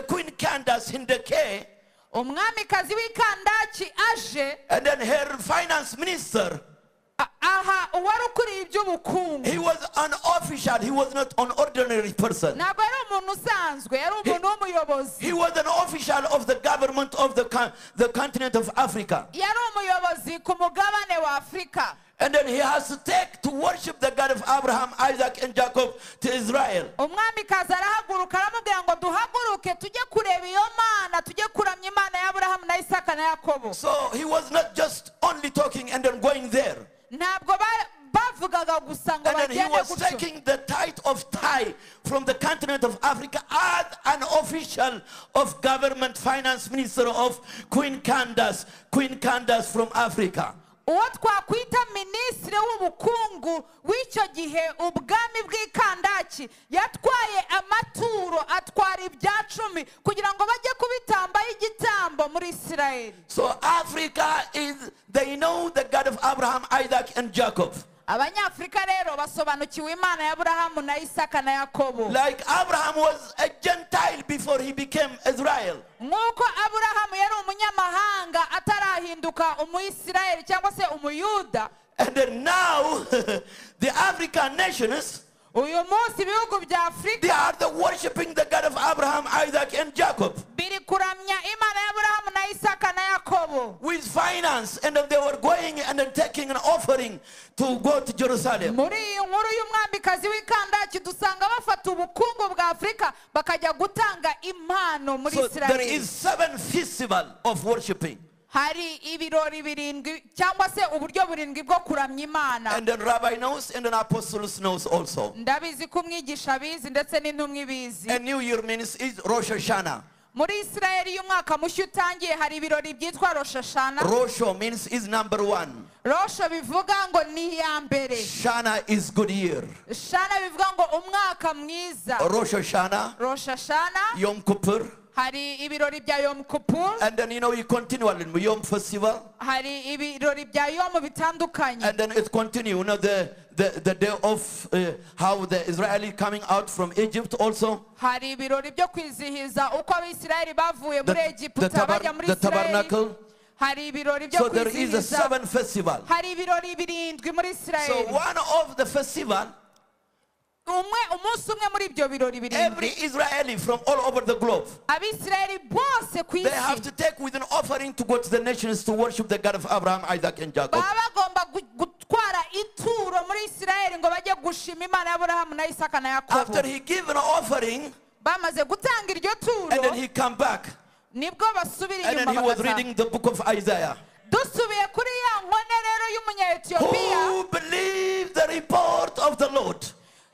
Queen Candace Hindeke, Umwamikazi w'Ikandaki aje, and then her finance minister, aha uwari ukuriye iby'ubukungu. he was an official. He was not an ordinary person. Ntabwo yari umuntu usanzwe, yari umuntu w'umuyobozi. He was an official of the government of the continent of Africa. Yari umuyobozi ku mugabane wa Afurika. And then he has to take to worship the God of Abraham, Isaac, and Jacob to Israel. Umwamikazi arahaguruka aramubwira ngo duhaguruke tujye kureba iyo Mana, tujye kuramya Imana ya Aburahamu na Isaka na Yakobo. So he was not just only talking and then going there. Ntabwo bavugaga gusa ngo And then he bagende was gutyo. taking the tithe of tithe from the continent of Africa as an official of government finance minister of Queen Candace, Queen Candace from Africa. Uwo twakwita minisitiri w'ubukungu w'icyo gihe ubwami bw'Ikandaki yatwaye amaturo, atwara ibya cumi kugira ngo bajye kubitamba igitambo muri Isirayeli. So Africa is, they know the God of Abraham, Isaac, and Jacob. Abanyafurika rero basobanukiwe Imana ya Aburahamu na Isaka na Yakobo. Like Abraham was a Gentile before he became Israel. Nk'uko Aburahamu yari umunyamahanga atarahinduka Umuyisirayeli cyangwa se Umuyuda. And then now the African nations, Uyu munsi ibihugu bya Afurika they are the worshiping the God of Abraham, Isaac, and Jacob. biri kuramya Imana ya Aburahamu na Isaka na Yakobo. With finance, and then they were going and then taking an offering to go to Jerusalem. Muri iyi nkuru y'umwamikazi w'Ikandaki dusanga bafata ubukungu bwa Afurika bakajya gutanga impano muri So there Isirayeli. is 7 festival of worshiping. Hari ibirori birindwi cyangwa se uburyo burindwi bwo kuramya Imana. And then Rabbi knows and then apostles knows also. Ndabizi ko umwigisha abizi ndetse n'intumwa ibizi. And New Year means is Rosh Hashanah. Muri Isirayeli iyo umwaka mushya utangiye hari ibirori byitwa Rosh Hashanah. Rosho means is number one. Rosho bivuga ngo ni iya mbere. Shana is good year. Shana bivuga ngo umwaka mwiza. Rosh Hashanah, Rosh Hashanah, Yom Kippur. Hari ibirori bya Yom Kippur. And then you continue Yom Festival. Hari ibirori bya Yom bitandukanye. And then it continue, the day of how the Israeli coming out from Egypt also. Hari ibirori byo kwizihiza uko Abisirayeli bavuye muri Egiputa bajya muri The Isirayeli. tabernacle. Hari ibirori byo So there is a kwizihiza. 7 festival. Hari ibirori birindwi muri Isirayeli. So one of the festival, umwe umunsi umwe muri ibyo birori birindwi, every Israeli from all over the globe, Abisirayeli bose ku they have isi to take with an offering to go to the nations to worship the God of Abraham, Isaac, and Jacob. baba bagomba gutwara ituro muri Isirayeli ngo bajye gushima Imana y'Aburahamu na Isaka na Yakobo. After he give an offering, bamaze gutanga iryo turo, and then he come back, nibwo basubira and then inyuma he was bagataha. reading the book of Isaiah. Dusubiye kuri ya nkone rero y'umunya-Etiyopiya, Who believed the report of the Lord?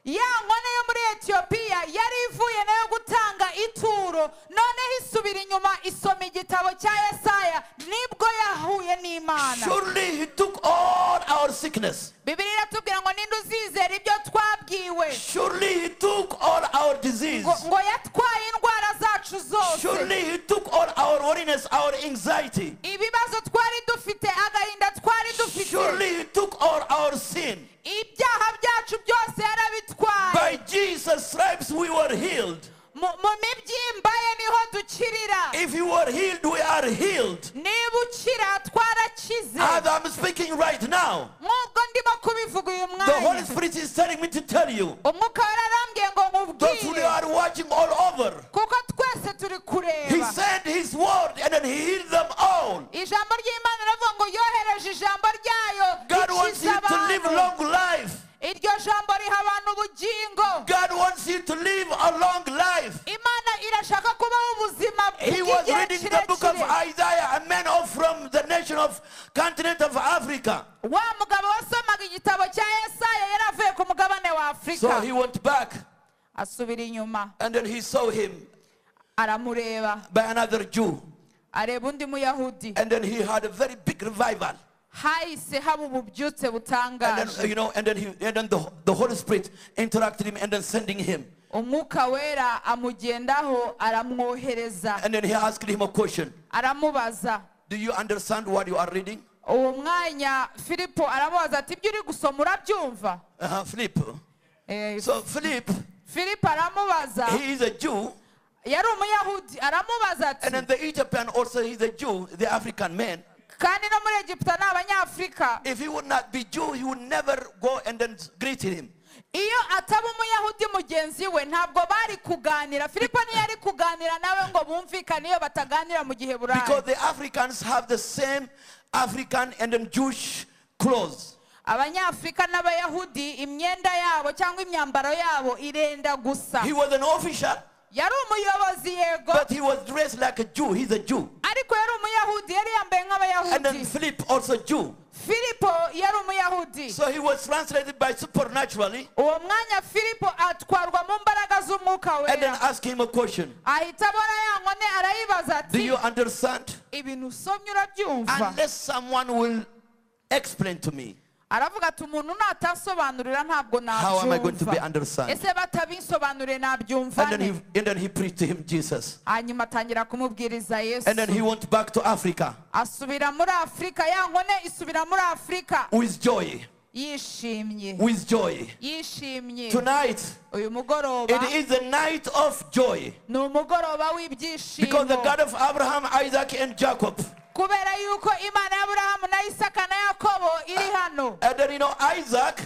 Ya nkone yo muri Etiyopiya yari ivuye nayo gutanga ituro, noneho isubira inyuma isoma igitabo cya Yesaya, nibwo yahuye n'Imana. Surely he took all our sickness. Bibiliya iratubwira ngo ninde uzizera ibyo twabwiwe? Surely he took all our disease. Ngo yatwaye indwara zacu zose. Surely he took all our worriness, our anxiety. Ibibazo twari dufite, agahinda twari dufite. Surely he took all our sin. Ibyaha byacu byose yarabitwaye. By Jesus' stripes we were healed. Mu mibyimba ye niho dukirira. If you were healed, we are healed. Niba ukira twarakize. As I'm speaking right now, Nk'ubwo ndimo kubivuga uyu the Holy mwanya, Spirit is telling me to tell you, Umwuka wararambwiye ngo those who nkubwire, are watching all over, kuko twese turi he kureba. sent his word and then he healed them all. Ijambo ry'Imana riravuga ngo yohereje ijambo ryayo God wants you rikiza to live abantu. long life. Iryo jambo riha abantu ubugingo. God wants you to live a long life. Imana irashaka kubaho ubuzima He was bw'igihe reading the book of kirekire. Isaiah, a man of from the nation of continent of Africa. Wa mugabo wasomaga igitabo cya Yesaya yari avuye ku mugabane wa Afurika. So he went back. Asubira inyuma. And then he saw him Aramureba. by another Jew. Areba undi Muyahudi. And then he had a very big revival. Hahise haba ububyutse butangaje. And then, and then the Holy Spirit interacted him and then sending him. Umwuka wera amugendaho aramwohereza. And then he asked him a question. Aramubaza. Do you understand what you are reading? Uwo mwanya Filipo aramubaza ati ibyo uri gusoma urabyumva? Philip. So Philip, Filipo aramubaza. He is a Jew. Yari umuyahudi aramubaza ati. And then the Ethiopian also is a Jew, the African man. Kandi no muri Egiputa ni abanyafurika. If he would not be Jew, he would never go and then greet him. Iyo ataba umuyahudi mugenzi we ntabwo bari kuganira. Filipo ntiyari kuganira nawe ngo bumvikane iyo bataganira mu gihe burayi. Because the Africans have the same African and then Jewish clothes. Abanyafurika n'abayahudi imyenda yabo cyangwa imyambaro yabo irenda gusa. He was an official. Yari umuyobozi yego. But he was dressed like a Jew. He's a Jew. Ariko yari umuyahudi, yari yambaye nk'abayahudi. And then Philip also Jew. Filipo yari umuyahudi. So he was translated by supernaturally. Uwo mwanya Filipo atwarwa mu mbaraga z'umwuka wera. And then ask him a question. Ahita abona ya nkone arayibaza ati, Do you understand? Ibintu usomye urabyumva? Unless someone will explain to me. Aravuga ati umuntu natasobanurira ntabwo How am I going to be nabyumva. understand? Ese batabinsobanuriye nabyumva And then nte? he preached to him Jesus. Hanyuma atangira kumubwiriza Yesu. And then he went back to Africa. Asubira muri Afrika, ya nkone isubira muri Afrika. With joy. Yishimye. With joy. Yishimye. Tonight, Uyu mugoroba, it is the night of joy. ni umugoroba w'ibyishimo. Because the God of Abraham, Isaac, and Jacob. Kubera yuko Imana y'Aburahamu na Isaka na Yakobo iri hano. And then Isaac,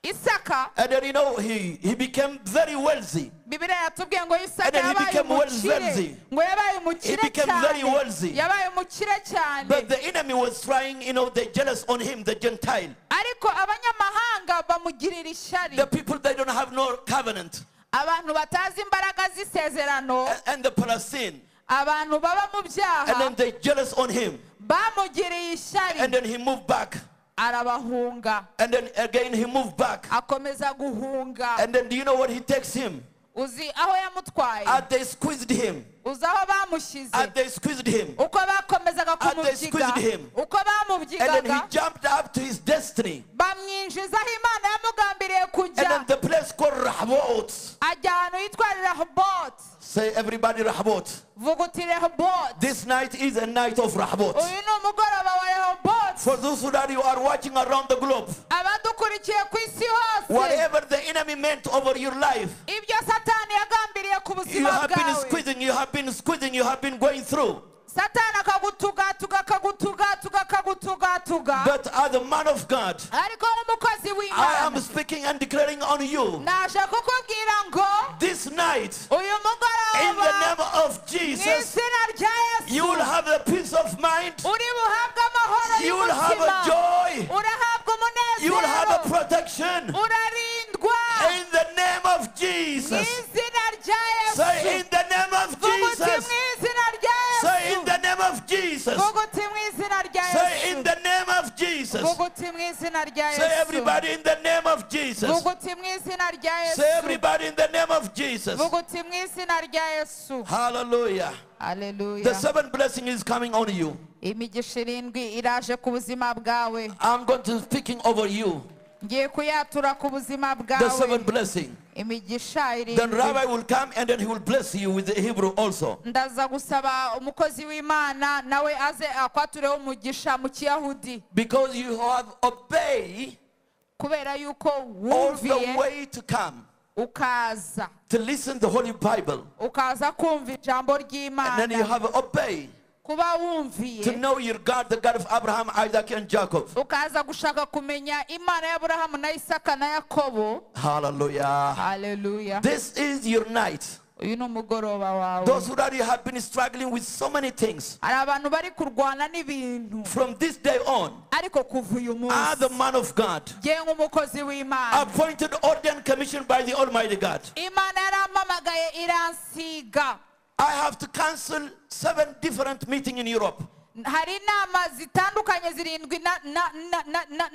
Isaka, and then he became very wealthy. Bibiliya yatubwiye ngo Isaka And then he yabaye became umukire. wealthy. Ngo yabaye umukire He became very cyane. wealthy. Yabaye umukire cyane. But the enemy was trying, they jealous on him, the Gentile. Ariko abanyamahanga bamugirira ishyari. The people they don't have no covenant. Abantu batazi imbaraga z'isezerano. And the Palestine. Abantu baba mu byaha. And then they jealous on him. Bamugiriye ishyari. And then he moved back. Arabahunga. And then again he moved back. Akomeza guhunga. And then do you know what he takes him? Uzi aho yamutwaye. As they squeezed him. Uzi aho bamushyize. As they squeezed him. Uko bakomezaga As they kumubyiga. squeezed him. Uko And then he bamubyigaga. jumped up to his destiny. Bamwinjiza aho Imana yamugambiriye And kujya. then the place called Rehoboth. Ajya ahantu hitwa Rehoboth. Say everybody Rehoboth. Vuga uti Rehoboth. This night is a night of Rehoboth. Uyu ni umugoroba wa Rehoboth. For those who that you are watching around the globe, Abadukurikiye ku isi hose. whatever the enemy meant over your life, Ibyo Satani yagambiriye ku you buzima have been bwawe. squeezing, you have been squeezing, you have been going through. Satani akagutugatuga akagutugatuga akagutugatuga. But as a man of God, Ariko nk'umukozi I am w'Imana, speaking and declaring on you naje kukubwira ngo this night, uyu in the mugoroba name of mu Jesus, izina rya you will Yesu have a peace of mind, uri buhabwe amahoro you will have a y'umutima, joy, urahabwa you will have a umunezero, protection urarindwa in the name of mu Jesus. izina rya Say Yesu. in the name of Vuga uti Jesus. mu izina rya Say in Yesu. the name of Jesus. Vuga uti mu izina rya Say in Yesu. the name of Jesus. Vuga uti mu izina rya Say Yesu. everybody in the name of Jesus. Vuga uti mu izina rya Say Yesu. everybody in the name of Jesus. Vuga uti mu izina rya Yesu. Hallelujah. The Haleluya. seventh blessing is coming on you. Imigisha irindwi iraje ku buzima bwawe. I'm going to speaking over you. Ngiye kuyatura ku buzima The seventh bwawe. blessing. Imigisha Then irindwi. Rabbi will come and then he will bless you with the Hebrew also. Ndaza gusaba umukozi w'Imana nawe aze akwatureho umugisha mu Kiyahudi. Because you have obeyed Kubera yuko all the wumviye way to come ukaza to listen the Holy Bible. ukaza kumva ijambo And then you ry'Imana. have obeyed Kuba to wumviye know your God, the God of Abraham, Isaac, and Jacob. ukaza gushaka kumenya Imana y'Aburahamu na Isaka na Yakobo. Hallelujah. Haleluya. This is your night. Uyu ni umugoroba wawe. Those who already have been struggling with so many things, Hari abantu bari kurwana n'ibintu from this day on, ariko kuva uyu are munsi the man of God, ngiye nk'umukozi w'Imana, appointed, ordained, commissioned by the Almighty God. Imana yarampamagaye iransiga. I have to cancel 7 different meetings in Europe. Hari inama zitandukanye zirindwi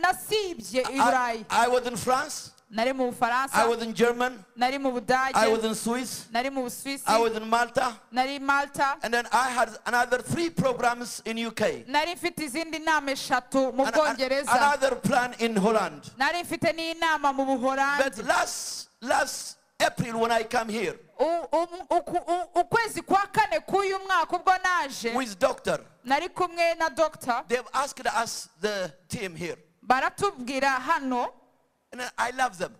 nasibye i Burayi. I was in France, Nari mu Bufaransa, I was in Germany, nari mu I Budage, was in Swiss, nari mu Busuwisi, I was in Malta, nari Malta, and then I had another 3 programs in UK. nari mfite izindi nama eshatu mu And Bwongereza, another plan in Holland. nari mfite n'inama mu Buholandi. But last April when I come here Ukwezi kwa kane k'uyu mwaka ubwo naje, with doctor, nari kumwe na doctor, they've asked us, the team here, baratubwira hano, and I love them.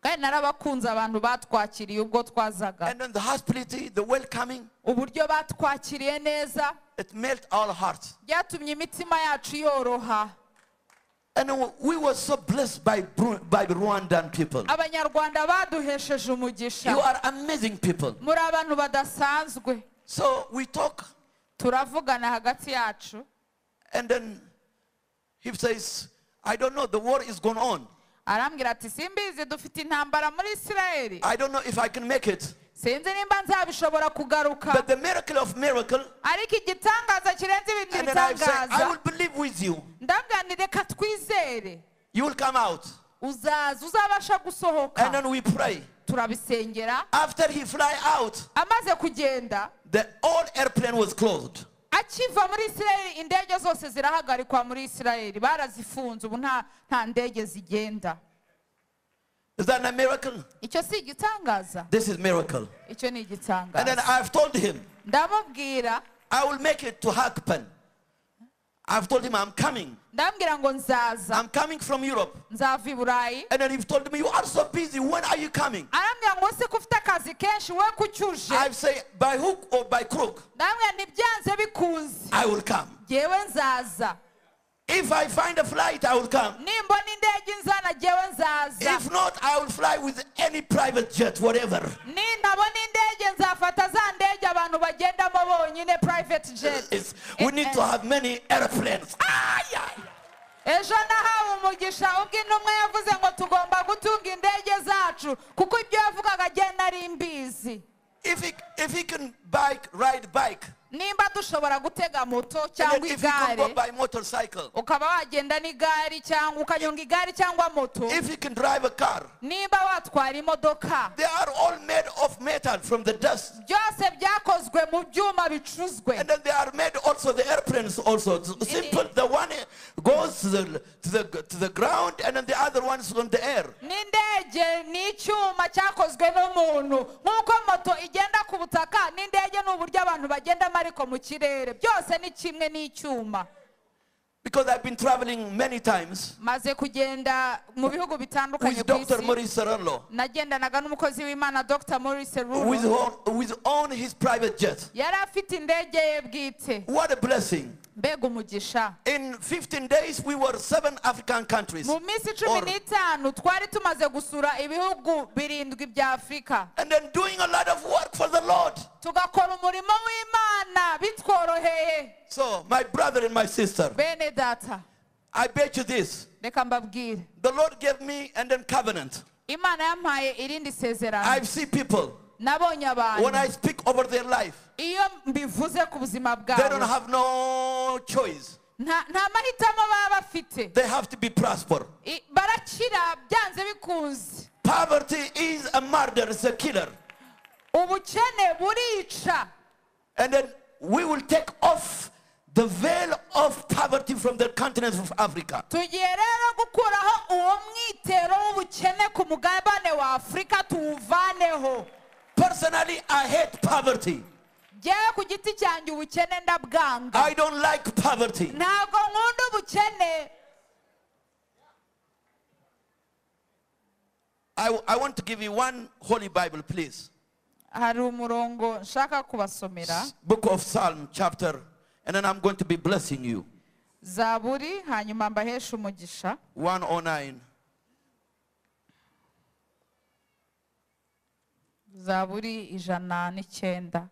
kandi narabakunze abantu batwakiriye ubwo twazaga. And then the hospitality, the welcoming, Uburyo batwakiriye neza it melt our hearts. byatumye imitima yacu yoroha. And we were so blessed by Rwandan people. Abanyarwanda baduhesheje umugisha. You are amazing people. Muri abantu badasanzwe. So we talk, Turavugana hagati yacu. and then he says, I don't know, the war is going on. Arambwira ati simbizi dufite intambara muri Israeli. I don't know if I can make it. Sinzi nimba nzabishobora kugaruka. But the miracle of miracle, Ariko igitangaza kirenze ibindi and then I say, I bitangaza. will believe with you. Ndabwira nti reka twizere. You will come out. Uzaza uzabasha gusohoka. And then we pray. Turabisengera. After he fly out, Amaze kugenda, the all airplane was closed. akiva muri Israeli indege zose zirahagarikwa muri Israeli, barazifunze ubu nta ndege zigenda. Is that a miracle? Icyo si igitangaza. This is miracle. Icyo ni And then igitangaza. I've told him, Ndamubwira, I will make it to Hakpan. I've told him I'm coming. ndambwira ngo nzaza. I'm coming from Europe. Nzava i Burayi. And then he told me, you are so busy. When are you coming? Arambwira ngo se ko ufite akazi kenshi we kucyuje. I've said, by hook or by crook, Ndambwira nti byanze bikunze. I will come. Jyewe nzaza. If I find a flight, I will come. Nimbona indege inzana jyewe nzaza. If not, I will fly with any private jet, whatever. Nintabona indege nzafata za ndege abantu bagendamo bonyine, private jet. We need to have many airplanes. Ah, yeah. Ejo nahawe umugisha ubwo intumwa yavuze ngo tugomba gutunga indege zacu, kuko ibyo yavugaga jye nari mbizi. If he can ride bike. Nimba dushobora gutega moto And cyangwa then if you can go igare, by motorcycle, ukaba wagenda n'igare cyangwa ukanyonga igare cyangwa moto, if you can drive a car, niba watwara imodoka, they are all made of metal from the dust. Byose byakozwe mu byuma bicuzwe. And then they are made also, the airplanes also. It's simple, the one goes to the ground and then the other one is on the air. N'indege ni icyuma cyakozwe n'umuntu. Nk'uko moto igenda ku butaka, n'indege ni uburyo abantu bagendamo ariko mu kirere. Byose ni kimwe n'icyuma. Because I've been traveling many times Maze kugenda mu bihugu bitandukanye with ku Dr. isi. Maurice Cerullo, Nagendanaga n'umukozi w'Imana Dr. Maurice Cerullo. with own his private jet. Yari afite indege ye bwite. What a blessing. Mbega umugisha. In 15 days we were 7 African countries. Mu minsi cumi n'itanu twari tumaze gusura ibihugu 7 bya Afurika. And then doing a lot of work for the Lord. Tugakora umurimo w'Imana bitworoheye. So my brother and my sister, Bene data, I bet you this. Reka mbabwire. The Lord gave me and then covenant. Imana yampaye irindi sezerano. I've seen people. Nabonye abantu. When I speak over their life, Iyo mbivuze ku buzima they don't bwabo, have no choice. Nta mahitamo baba bafite. They have to be prosper. Barakira byanze bikunze. Poverty is a murder, it's a killer. Ubukene burica. And then we will take off the veil of poverty from the continent of Africa. Tugiye rero gukuraho uwo mwitero w'ubukene ku mugabane wa Afurika tuwuvaneho. Personally, I hate poverty. Njyewe ku giti cyanjye ubukene ndabwanga. I don't like poverty. Ntabwo nkunda ubukene. I want to give you one Holy Bible, please. Hari umurongo nshaka kubasomera. Book of Psalm chapter, and then I'm going to be blessing you. Zaburi, hanyuma mbaheshe umugisha. 109. Zaburi 109.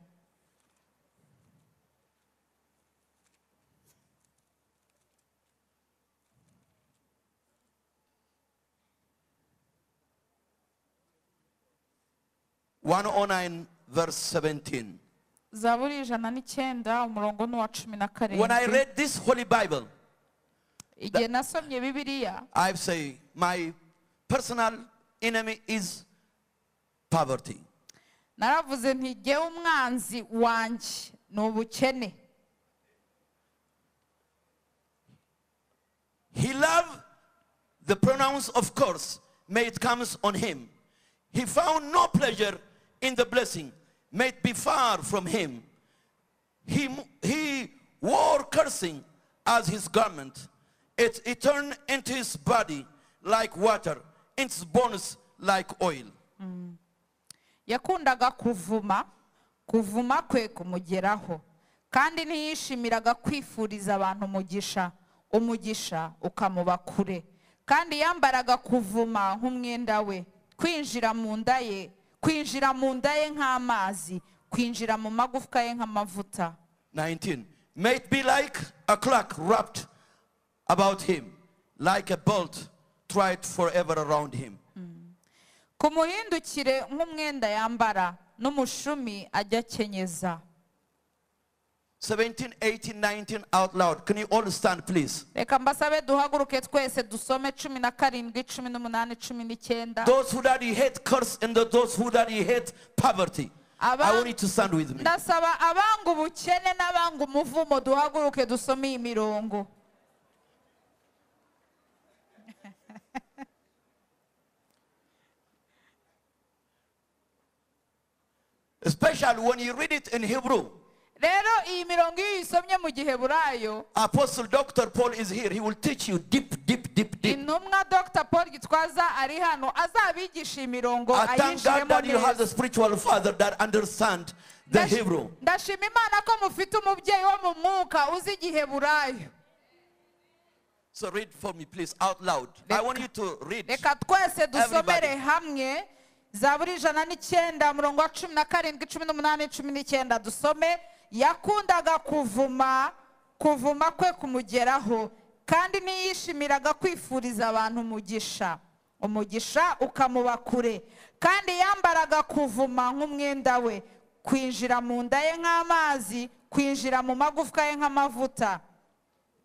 109 verse 17. Zaburi 109 umurongo ni uwa cumi na karindwi. When I read this Holy Bible, Igihe nasomye Bibiliya, I say my personal enemy is poverty. Naravuze nti jyewe umwanzi wanjye ni ubukene. He loved the pronounce of course, may it comes on him. He found no pleasure in the blessing, may it be far from him. He wore cursing as his garment. It turned into his body like water, into his bones like oil. Yakundaga kuvuma, kuvuma kwe kumugeraho, kandi ntiyishimiraga kwifuriza abantu umugisha, umugisha ukamuba kure. Kandi yambaraga kuvuma nk'umwenda we, kwinjira mu nda ye, kwinjira mu nda ye nk'amazi, kwinjira mu magufwa ye nk'amavuta. 19. May it be like a clock wrapped about him, like a belt tied forever around him. Kumuhindukire nk'umwenda yambara, n'umushumi ajya akenyeza. 17, 18, 19 out loud. Can you all stand, please? Reka mbasabe duhaguruke twese dusome 17, 18, 19. Those who that he hate curse and those who that he hate poverty. I want you to stand with me. Ndasaba abanga ubukene n'abanga umuvumo duhaguruke dusome iyi mirongo. Especially when you read it in Hebrew. Rero iyi mirongo iyo uyisomye mu Giheburayo, Apostle Dr. Paul is here. He will teach you deep, deep, deep, deep. Intumwa Dr. Paul Gitwaza ari hano azabigisha iyi mirongo I thank God ayinjiremo that you have neza. the spiritual father that understands the Hebrew. Ndashima Imana ko mufite umubyeyi wo mu mwuka uzi Igiheburayo. So read for me, please, out loud. I want you to read. Reka twese dusomere Everybody. hamwe Zaburi 109 umurongo wa 17, 18, 19 dusome. Yakundaga kuvuma, kuvuma kwe kumugeraho, kandi ntiyishimiraga kwifuriza abantu umugisha, umugisha ukamuba kure. Kandi yambaraga kuvuma nk'umwenda we, kwinjira mu nda ye nk'amazi, kwinjira mu magufwa ye nk'amavuta,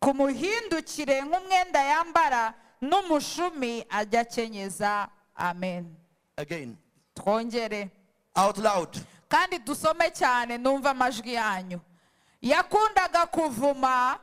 kumuhindukire nk'umwenda yambara, n'umushumi ajya akenyeza. Amen. Again. Twongere. Out loud. Kandi dusome cyane numva amajwi yanyu. Yakundaga kuvuma,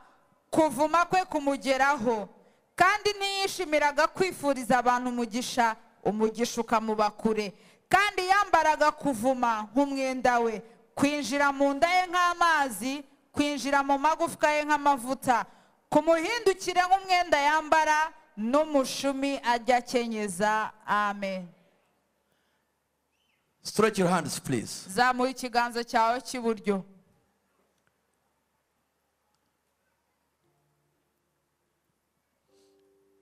kuvuma kwe kumugeraho, kandi ntiyishimiraga kwifuriza abantu umugisha, umugisha ukamuba kure. Kandi yambaraga kuvuma nk'umwenda we, kwinjira mu nda ye nk'amazi, kwinjira mu magufwa ye nk'amavuta, kumuhindukire nk'umwenda yambara, n'umushumi ajya akenyeza. Amen. Stretch your hands, please. Zamura ikiganza cyawe cy'iburyo.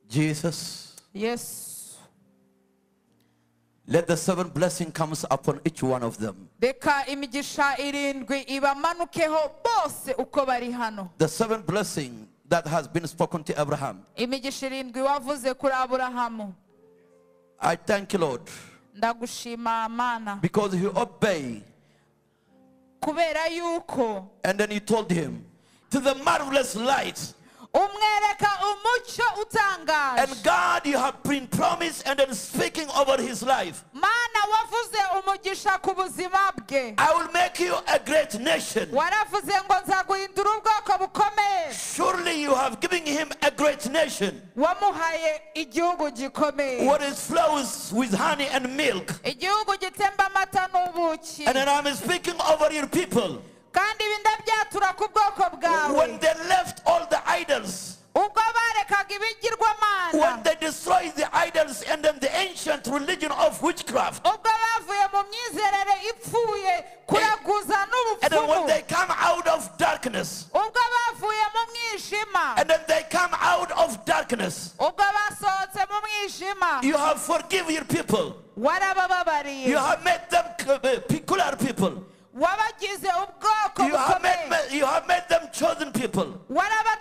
Jesus. Yes. Let the seven blessing comes upon each one of them. Reka imigisha irindwi ibamanukeho bose uko bari hano. The seven blessing that has been spoken to Abraham. Imigisha irindwi wavuze kuri Aburahamu. I thank you, Lord. Ndagushima Mana. Because he obeyed. Kubera yuko. And then he told him to the marvelous light. Umwereka umucyo utangaje. And God, you have been promised and then speaking over his life. Mana wavuze umugisha ku buzima bwe. I will make you a great nation. Waravuze ngo nzaguhindura ubwoko bukomeye. Surely you have given him a great nation. Wamuhaye igihugu gikomeye. What is flows with honey and milk. Igihugu gitemba amata n'ubuki. And then I'm speaking over your people. Kandi ibi ndabyatura ku bwoko bwawe. When they left all the idols, ubwo barekaga ibigirwamana, when they destroyed the idols and then the ancient religion of witchcraft, ubwo bavuye mu myizerere ipfuye kuraguza and then when n'ubupfumu, they come out of darkness, ubwo bavuye mu mwijima, and then they come out of darkness, ubwo basohotse mu mwijima, you have forgiven your people, warabababariye, you have made them peculiar people. Wabagize ubwoko bukomeye. You have made them chosen people.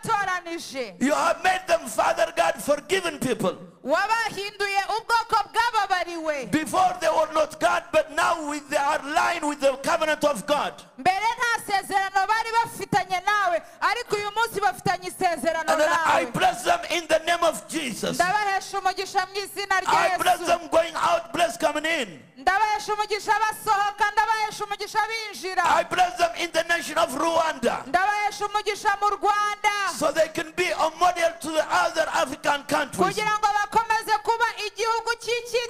Warabatoranije. You have made them, Father God, forgiven people. Wabahinduye ubwoko bwababariwe. Before they were not God, but now they are aligned with the covenant of God. Mbere nta sezerano bari bafitanye nawe, ariko uyu munsi bafitanye isezerano And then I nawe. bless them in the name of Jesus. Ndabahesha umugisha mu izina rya I bless Yesu. them going out, bless coming in. Ndabahesha umugisha basohoka, ndabahesha umugisha binjira. I bless them in the nation of Rwanda. Ndabahesha umugisha mu Rwanda. So they can be a model to the other African countries. Kugira ngo bakomeze kuba igihugu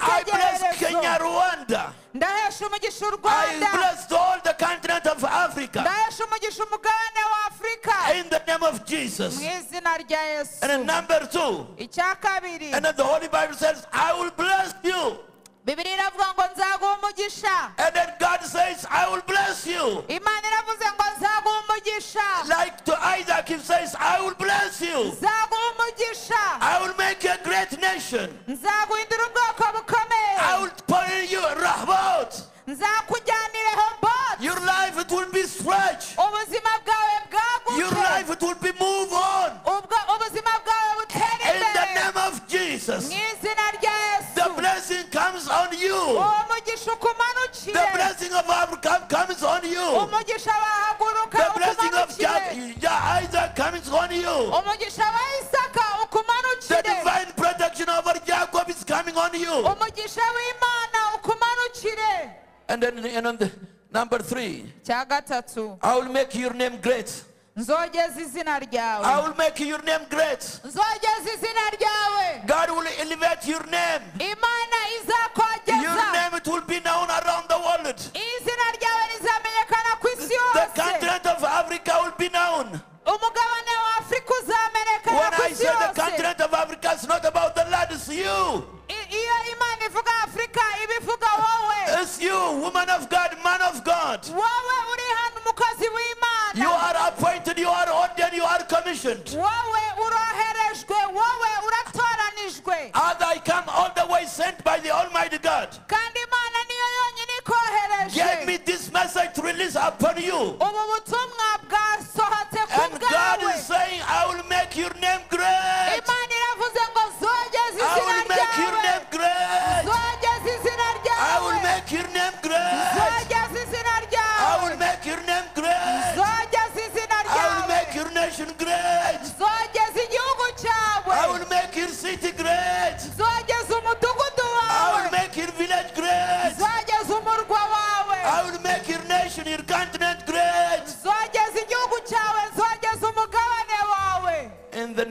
I bless Kenya, cy'icyitegererezo. Rwanda. Ndahesha umugisha u I Rwanda. bless all the continent of Africa. Ndahesha umugisha umugabane wa Afrika. In the name of Jesus. Mu izina rya Yesu. And then number 2. Icya kabiri. And then the Holy Bible says, I will bless you. Bibiliya iravuga ngo nzaguha umugisha. And then God says, I will bless you. Imana iravuze ngo nzaguha umugisha. Like to Isaac, he says, I will bless you. Nzaguha umugisha. I will make you a great nation. Nzaguhindura ubwoko bukomeye. I will put you Rehoboth. Nzakujyana i Rehoboth. Your life, it will be stretched. Ubuzima bwawe bwaguke. Your life, it will be moved on. Ubuzima bwawe butere In the imbere. name of Jesus. Mu izina rya Yesu. The blessing comes on you. Umugisha ukumanukire. The blessing of Abraham comes on you. Umugisha wahaguruka The blessing of ukumanukire. Isaac comes on you. Umugisha wa Isaka The ukumanukire. divine protection over Jacob is coming on you. Umugisha w'Imana ukumanukire. And then the, number 3. Cya gatatu. I will make your name great. Nzogeza izina ryawe. I will make your name great. Nzogeza izina ryawe. God will elevate your name. Imana izakogeza. Your name, it will be known around the world. Izina ryawe rizamenyekana ku isi The yose. continent of Africa will be known. Umugabane wa Afrika uzamenyekana When ku I isi say the yose. continent of Africa, it's not about the land, it's you. Iyo Imana ivuga Afrika ibivuga wowe. It's you, woman of God, man of God. Wowe uri hano umukozi w'Imana. You are appointed, you are ordained, you are commissioned. Wowe uroherejwe, wowe uratoranijwe. As I come all the way sent by the Almighty God. Kandi Imana niyo yonyine ikohereje. Gave me this message to release upon you. Ubu butumwa bwasohotse ku And God bwawe. is saying, I will make your name great. Imana iravuze ngo zogeze I izina will make your ryawe. name great. Zogeze izina I will ryawe. make your name great. Zogeze izina I ryawe. will make your name great. Zogeze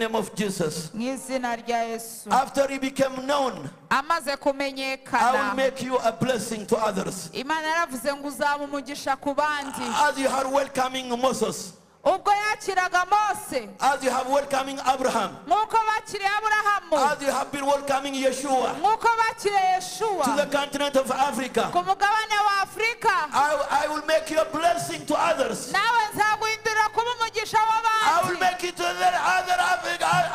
name of Jesus. Mu izina rya Yesu. After he became known, Amaze I will kumenyekana, make you a blessing to others. Imana yaravuze ngo uzaba umugisha ku bandi. As you are welcoming Moses, Ubwo yakiraga Mose, as you have welcoming Abraham, nk'uko bakiriye Aburahamu, as you have been welcoming Yeshua nk'uko bakiriye to Yeshuwa the continent of Africa, ku mugabane wa Afurika, I will make you a blessing to others. Nawe nzaguhindurira kuba umugisha I will w'abandi. make it to the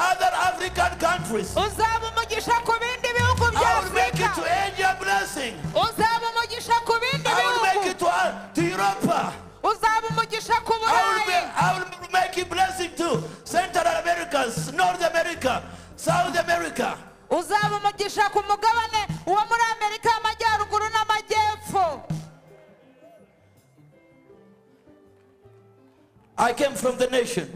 other African countries. Uzaba umugisha ku bindi bihugu bya I will make it Afurika. to Asia blessing. Uzaba umugisha ku bindi I will make bihugu. it to Europe. Uzaba umugisha ku Burayi. I will make it blessing to Central America, North America, South America. Uzaba umugisha ku mugabane wo muri Amerika y'Amajyaruguru n'Amajyepfo. I came from the nation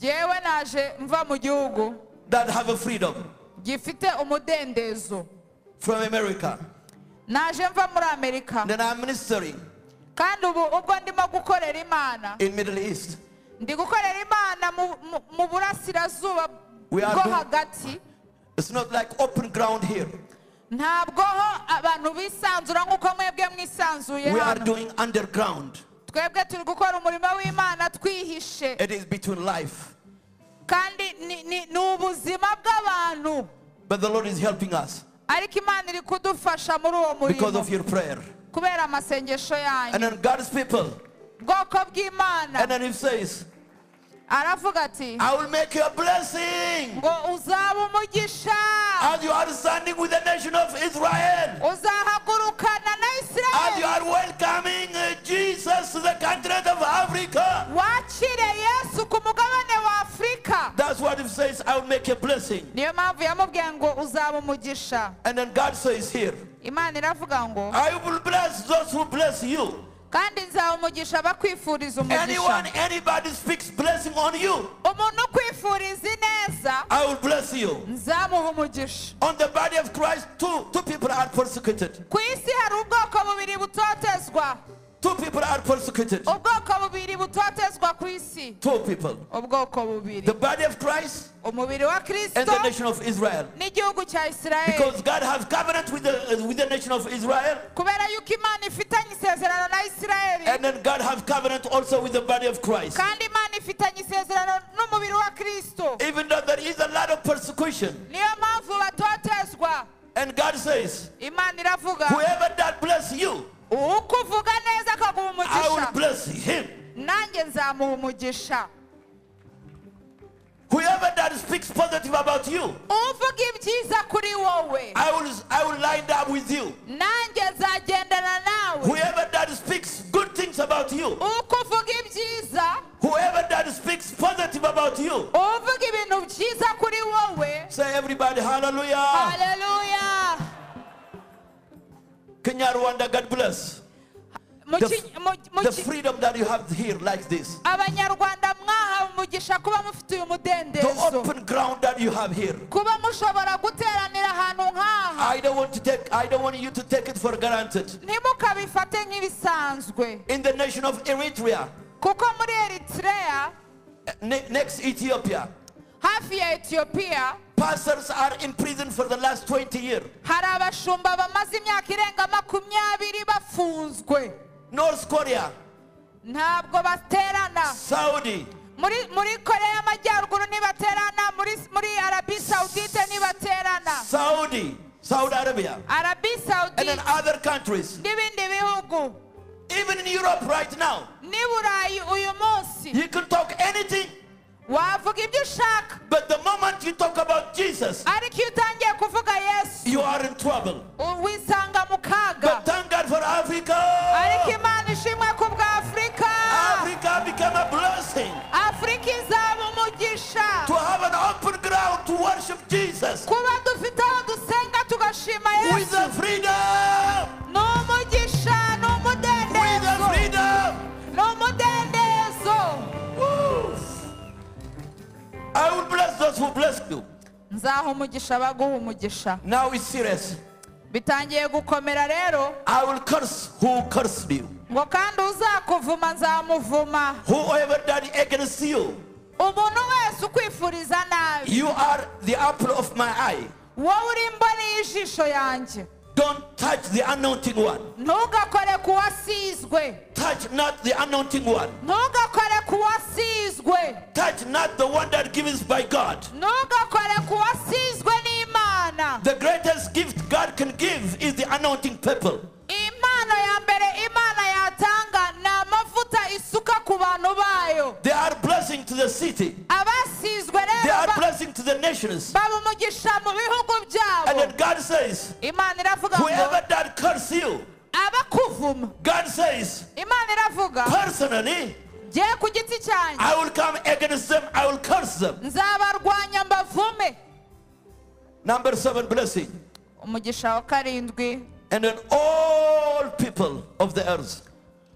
Jyewe naje mva mu gihugu that have a freedom gifite umudendezo. from America. Naje mva muri Amerika. Then I'm ministering Kandi ubu ubwo ndimo gukorera Imana, in Middle East. Ndi gukorera Imana mu burasirazuba We are bwo hagati. It's not like open ground here. Ntabwo ho abantu bisanzura nk'uko mwebwe mwisanzuye We are hano. doing underground. Twebwe turi gukora umurimo w'Imana twihishe. It is between life. Kandi ni ubuzima bw'abantu. But the Lord is helping us. Ariko Imana iri kudufasha muri uwo murimo. Because of your prayer. Kubera amasengesho yanyu. And then God's people. Bwoko bw'Imana. And then he says, Aravuga ati, I will make you a blessing. Ngo uzaba umugisha. As you are standing with the nation of Israel. Uzahagurukana na Israel. As you are welcoming Jesus to the continent of Africa. Wakire Yesu ku mugabane wa Afrika. That's what it says, I will make a blessing. Niyo mpamvu yamubwiye ngo uzaba umugisha. And then God says here, Imana iravuga ngo, I will bless those who bless you. Kandi nzaha umugisha abakwifuriza umugisha. Anyone, anybody speaks blessing on you, Umuntu ukwifuriza ineza, I will bless you. nzamuha umugisha. On the body of Christ, two people are persecuted. Ku isi hari ubwoko bubiri butotezwa. Two people are persecuted. Ubwoko bubiri butotezwa ku isi. Two people. Ubwoko bubiri. The body of Christ Umubiri wa Kristo and the nation of Israel. n'igihugu cya Israel. Because God has covenant with the nation of Israel. Kubera yuko Imana ifitanye isezerano na Israel. And then God has covenant also with the body of Christ. Kandi Imana ifitanye isezerano n'umubiri wa Kristo. Even though there is a lot of persecution. Niyo mpamvu batotezwa. And God says, Imana iravuga, whoever that bless you, ukuvuga neza akaguha I will umugisha. bless him. Nanjye nzamuha umugisha. Whoever that speaks positive about you, Uvuga ibyiza kuri wowe, I will line up with you. Nanjye nzagendana nawe. Whoever that speaks good things about you, Ukuvuga ibyiza, whoever that speaks positive about you, uvuga ibintu byiza kuri wowe. Say everybody hallelujah. Hallelujah. Kenya, Rwanda, God bless. The freedom that you have here like this. Abanyarwanda mwahawe umugisha kuba mufite uyu mudendezo. The open ground that you have here. Kuba mushobora guteranira ahantu nk'aha. I don't want you to take it for granted. Ntimukabifate nk'ibisanzwe. In the nation of Eritrea. Kuko muri Eritrea, next Ethiopia. Hafi ya Ethiopia, pastors are in prison for the last 20 years. Hari abashumba bamaze imyaka irenga 20 bafunzwe. North Korea, Ntabwo baterana. Saudi, Muri Korea y'Amajyaruguru ntibaterana, muri Arabie Saoudite ntibaterana. Saudi Arabia, Arabie Saoudite, and then other countries. N'ibindi bihugu. Even in Europe right now, N'i Burayi uyu munsi, you can talk anything. Wavuga ibyo ushaka. But the moment you talk about Jesus, Ariko iyo utangiye kuvuga Yesu, you are in trouble. Wisanga mu kaga. But thank God for Africa. Ariko Imana ishimwe ku bwa Afrika. Africa became a blessing. Afrika izaba umugisha. To have an open ground to worship Jesus. Kuba dufite aho dusenga tugashima Yesu. With the freedom. Ni umugisha, ni umudendezo. With the freedom. Ni umudendezo. Woo. I will bless those who bless you. Nzaha umugisha abaguha umugisha. Now it's serious. Bitangiye gukomera rero. I will curse who cursed you. Ngo kandi uzakuvuma nzamuvuma. Whoever that against you. Umuntu wese ukwifuriza nabi. You are the apple of my eye. Wowe uri imboni y'ijisho yanjye. Don't touch the anointing one. Ntugakore ku wasizwe. Touch not the anointing one. Ntugakore ku wasizwe. Touch not the one that gives by God. Ntugakore ku wasizwe n'Imana. The greatest gift God can give is the anointing people. Impano ya mbere Imana yatanga ni amavuta isuka ku bantu bayo. They are blessing to the city. Abasizwe They rero are blessing to the nations. baba umugisha mu bihugu And byabo. then God says, Imana iravuga ngo whoever that curse you, abakuvuma. God says, Imana iravuga personally, jye ku giti cyanjye I will come against them, I will curse them. nzabarwanya mbavume. Number 7 blessing. Umugisha wa karindwi. And then all people of the earth.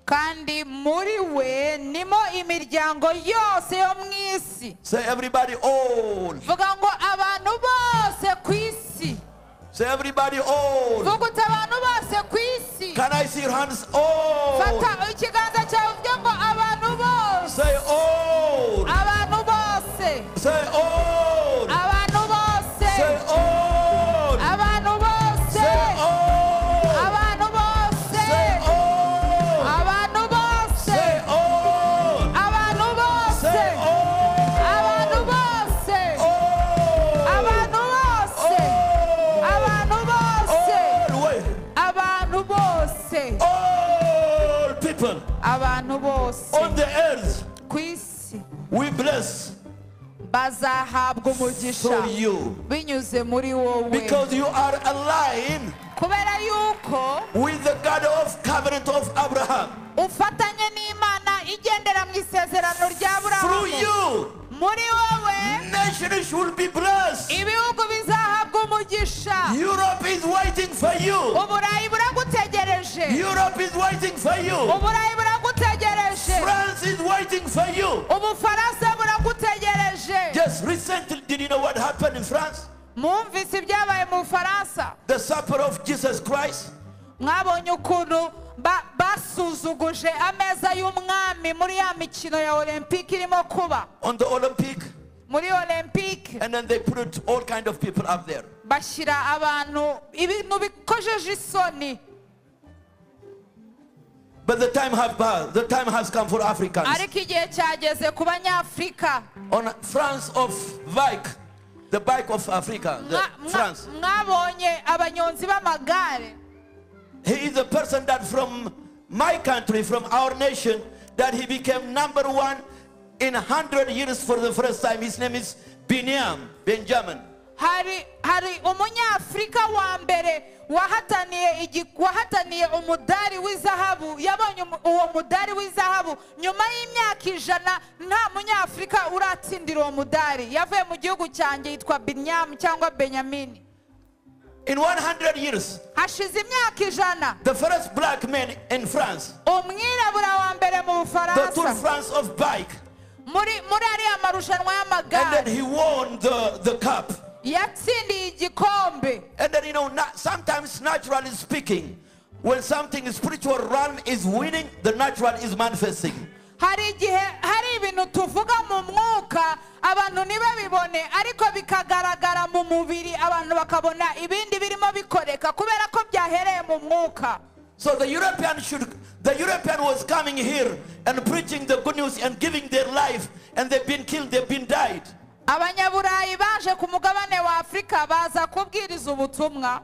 Kandi muri we nimo imiryango yose yo mu isi. Say everybody all. Vuga ngo abantu bose ku isi. Say everybody all. Vuga uti abantu bose ku isi. Can I see your hands all? Fata ikiganza cyawe uvuge ngo abantu bose. Say all. Abantu bose. Say all. Abantu bose. Say all. Abantu bose. Say all. Abantu bose. Say all. Abantu bose. Say all. Abantu bose. Say all. Abantu bose. All. Abantu bose. All. Abantu bose. All. Wait. Abantu bose. All people Abantu bose on the earth, ku isi we bless bazahabwa umugisha through you, binyuze muri wowe. because you are aligned Kubera yuko with the God of covenant of Abraham. ufatanye n'Imana igendera mu isezerano rya Through Aburahamu. you, Muri wowe nations will be blessed. ibihugu bizahabwa umugisha. Europe is waiting for you. Uburayi buragutegereje. Europe is waiting for you. Uburayi buragutegereje. France is waiting for you. Ubufaransa buragutegereje. Just recently, did you know what happened in France? Mwumvise ibyabaye mu Bufaransa. The supper of Jesus Christ. Mwabonye ukuntu basuzuguje ameza y'umwami muri ya mikino ya Olympique irimo kuba. On the Olympic. Muri Olympique. And then they put all kind of people up there. Bashyira abantu ibintu bikojeje isoni. But the time has passed. The time has come for Africans. Ariko igihe cyageze ku Banyafurika. On France of bike, the bike of Africa, the France. Mwabonye abanyonzi b'amagare. He is a person that from my country, from our nation, that he became number 1 in 100 years for the first time. His name is Benjamin. Hari umunyafurika wa mbere wahataniye umudari w'izahabu, yabonye uwo mudari w'izahabu nyuma y'imyaka 100 nta munyafurika uratsindira uwo mudari. Yavuye mu gihugu cyanjye, yitwa Binyam cyangwa Benjamin. In 100 years, hashize imyaka 100, the first black man in France, umwirabura wa mbere mu the Tour Bufaransa, France of bike, muri ariya marushanwa y'amagare, and then he won the cup. Yatsindiye igikombe. And then, you know, sometimes naturally speaking, when something spiritual realm is winning, the natural is manifesting. Hari igihe hari ibintu tuvuga mu mwuka abantu ntibabibone, ariko bikagaragara mu mubiri, abantu bakabona ibindi birimo bikoreka kubera ko byahereye mu mwuka. So the European was coming here and preaching the good news and giving their life, and they've been killed, they've been died. Abanyaburayi baje ku mugabane wa Afrika baza kubwiriza ubutumwa.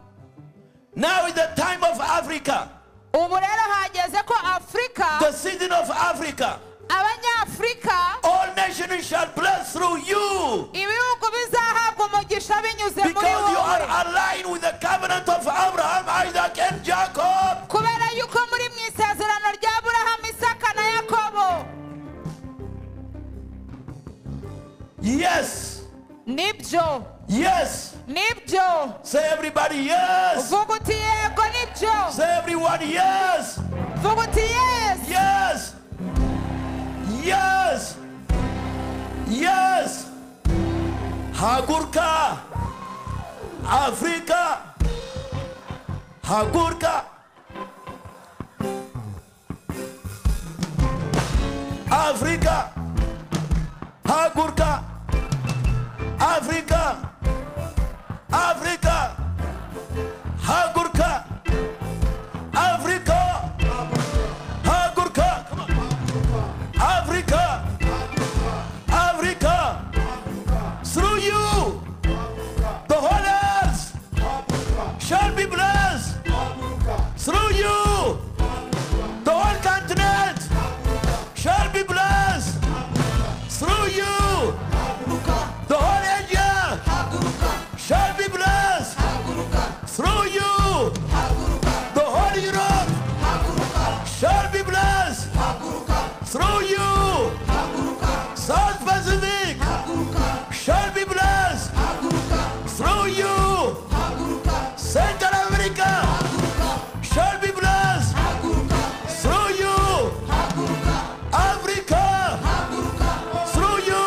Now is the time of Africa. Ubu rero hageze ko Afrika, the season of Africa, Abanyafrika, all nations shall bless through you. Ibihugu bizahabwa umugisha binyuze muri Because you wowe. are aligned with the covenant of Abraham, Isaac, and Jacob. Kubera yuko muri mu isezerano rya Aburahamu, Isaka na Yakobo. Yes. Nibyo. Yes. Nibyo. Say everybody yes. Vuga uti yego nibyo. Say everyone yes. Vuga uti yes. Yes. Yes. Yes. Hagurka. Africa. Hagurka. Africa. Haguruka. Africa. Africa. Haguruka. Africa. Haguruka. Come on. Africa. Africa. Through you, the whole earth shall be blessed. Through you, the whole continent shall be blessed. Through you, the whole Asia shall be blessed. Through you, the whole Europe shall be blessed. Through you, South Pacific shall be blessed. Through you, Central America shall be blessed. Through you, Africa. Through you,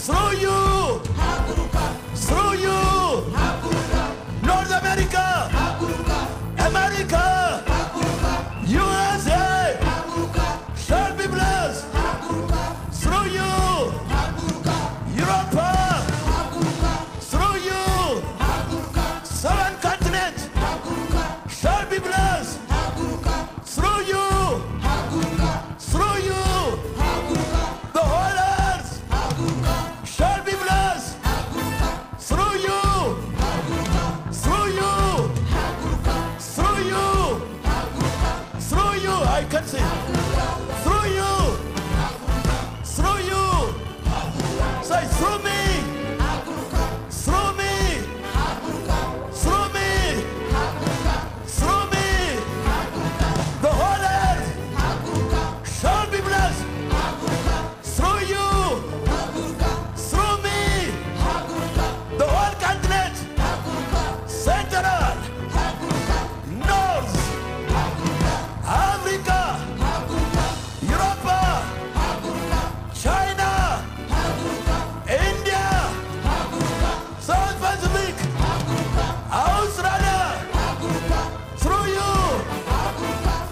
through you, through you, North America, America, USA shall be blessed. Through you, Europe, through you, seven continents shall be blessed. Through you, through you, the whole earth shall be blessed. Through you, through you, through you, through you, I can see. Through you, through you, say through me, through me, through me, through me, the whole earth shall be blessed. Through you, through me, the whole continent, Central, North, Africa, Europe, China, India, South Pacific, Australia, through you,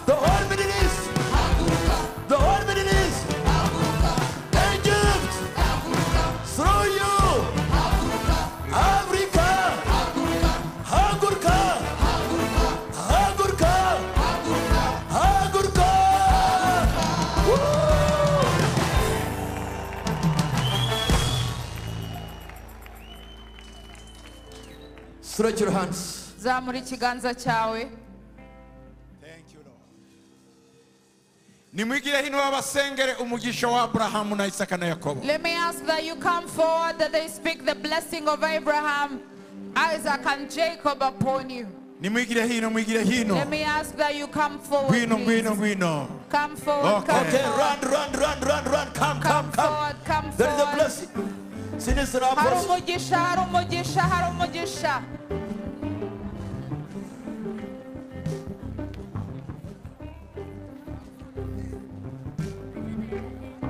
the whole Middle East, the whole Middle East, Egypt, through you, Africa, Haguruka, Haguruka, Haguruka. Woo! Stretch your hands. Zamura ikiganza cyawe. Thank you, Lord. Nimwigire hino abasengere umugisha wa Abrahamu na Isaka na Yakobo. Let me ask that you come forward, that they speak the blessing of Abraham, Isaac, and Jacob upon you. Nimwigire hino, mwigire hino. Let me ask that you come forward. Ngwino, Please. ngwino, ngwino. Come forward. Okay. Come Okay, forward. run, run, run, run, run. Come, come, Come come. forward. Come There is a forward. blessing. Sinister Hari apostle. umugisha, hari umugisha, hari umugisha.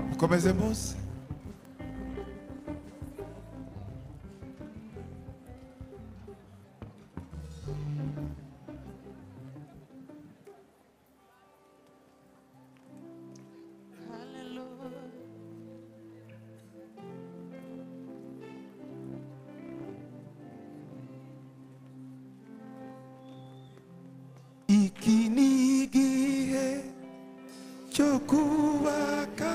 Mukomeze muze. Iki ni igihe cyo kubaka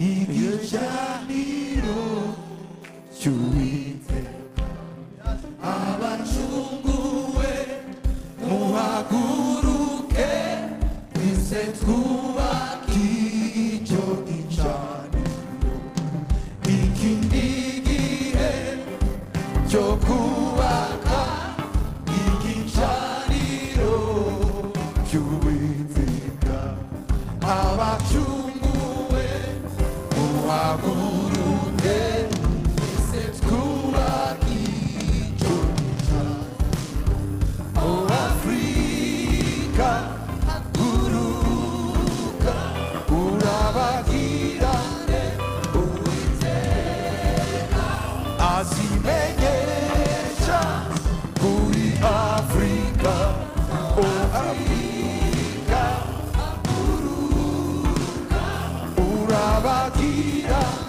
igicaniro cy'Uwiteka. Abacunguwe muhaguruke, twese twubake icyo gicaniro. Iki ni igihe cyo kubaka igicaniro cy'Uwiteka. Abacunguwe muhaguruke, twese twubake icyo gicaniro. Oh Afrika, haguruka, urabagirane Uwiteka. Azimenyesha kuri Afrika, oh Afrika, haguruka, urabagirane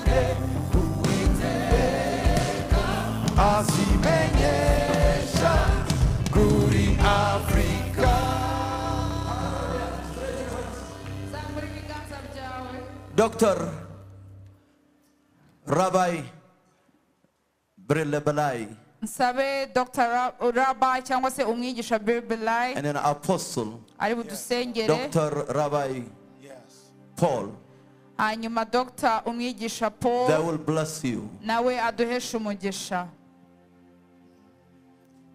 Dr. Rabbi Brille Belay Nsabe Dr. Rabbi cyangwa se umwigisha Belay and an apostle ari budusengere. Dr. Rabbi Paul. Hanyuma Dr. umwigisha Paul they will bless you. Nawe aduheshe umugisha.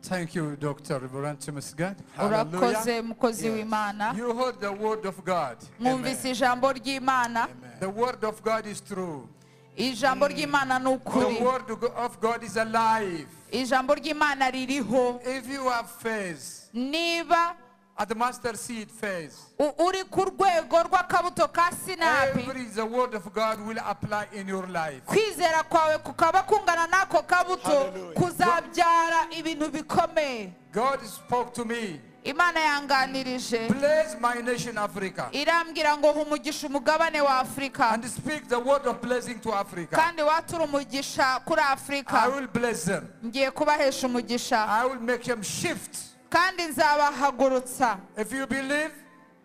Thank you, Dr. Reverend Temesgen. Urakoze mukozi w'Imana. You heard the word of God. Mwumvise ijambo ry'Imana. The word of God is true. Ijambo ry'Imana ni ukuri. The word of God is alive. Ijambo ry'Imana ririho. If you have faith, niba at the mustard seed phase, uri ku rwego rw'akabuto ka sinapi, every the word of God will apply in your life. Kwizera kwawe kukaba kungana n'ako kabuto kuzabyara ibintu bikomeye. God spoke to me. Imana yanganirije. Bless my nation Africa. Irambwira ngo humugisha umugabane wa Afrika. And speak the word of blessing to Africa. Kandi watura umugisha kuri Afrika. I will bless them. Ngiye kubahesha umugisha. I will make them shift. Kandi nzabahagurutsa. If you believe,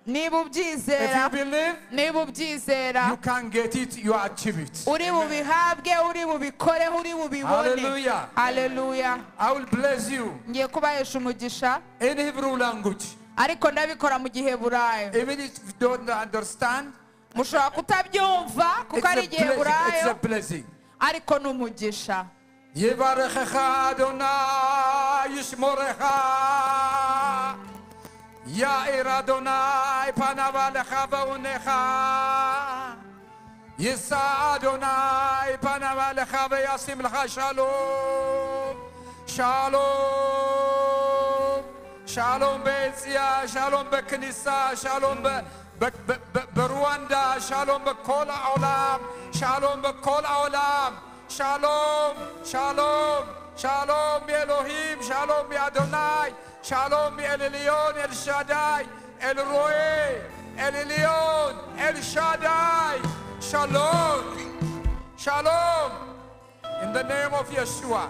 niba ubyizera, if you believe, niba ubyizera, you can get it, you achieve it. Uri bubihabwe, uri bubikore, uri bubibone. Hallelujah. Hallelujah. I will bless you. Ngiye kubahesha umugisha. In Hebrew language. Ariko ndabikora mu Giheburayo. Even if you don't understand, mushobora kutabyumva kuko ari Igiheburayo. It's a blessing. Ariko ni umugisha. Yevarechecha Adonai yishmorecha Ya'ir Adonai panav alecha va'onecha Yisa Adonai panav alecha ve'yasim lecha shalom Shalom Shalom be'etzia, Shalom be'knisa, Shalom be'Rwanda, Shalom be'kol ha'olam, Shalom be'kol ha'olam. Shalom, Shalom, Shalom Elohim, Shalom Adonai, Shalom El Elyon, El Shaddai, El Roe, El Elyon, El Shaddai. Shalom, Shalom. In the name of Yeshua,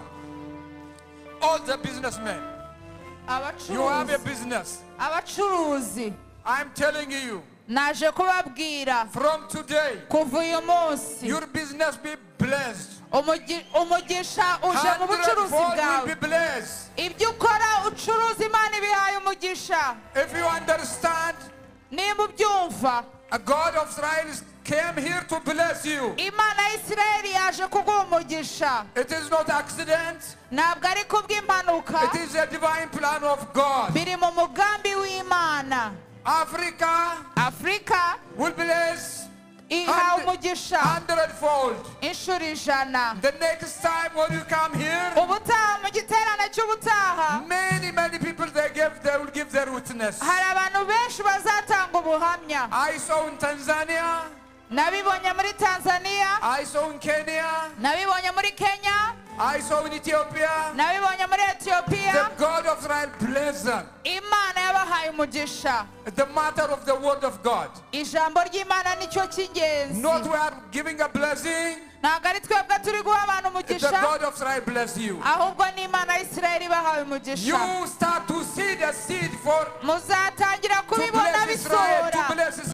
all the businessmen, you have a business. Abacuruzi. I'm telling you. Naje kubabwira. From today, kuva uyu munsi, your business be blessed. Umugisha uje mu bucuruzi bwawe. Ibyo ukora ucuruza Imana ibihaye umugisha. If you understand, niba ubyumva, a God of Israel came here to bless you. Imana ya Isirayeli yaje kuguha umugisha. It is not accident. Ntabwo ari kubw'impanuka. It is a divine plan of God. Biri mu mugambi w'Imana. Africa, Africa will bless ihawe umugisha hundredfold. Inshuro ijana. The next time when you come here, ubutaha mu giterane cy'ubutaha, many people they will give their witness. Hari abantu benshi bazatanga ubuhamya. I saw in Tanzania. Nabibonye muri Tanzania. I saw in Kenya. Nabibonye muri Kenya. I saw in Ethiopia. Nabibonye muri Ethiopia. The God of Israel bless them. Imana yabahaye umugisha. The matter of the word of God. Ijambo ry'Imana nicyo cy'ingenzi. Not we are giving a blessing. Ntabwo ari twebwe turi guha abantu umugisha. The God of Israel bless you. Ahubwo ni Imana ya Isirayeli ibahaye umugisha. You start to see the seed for muzatangira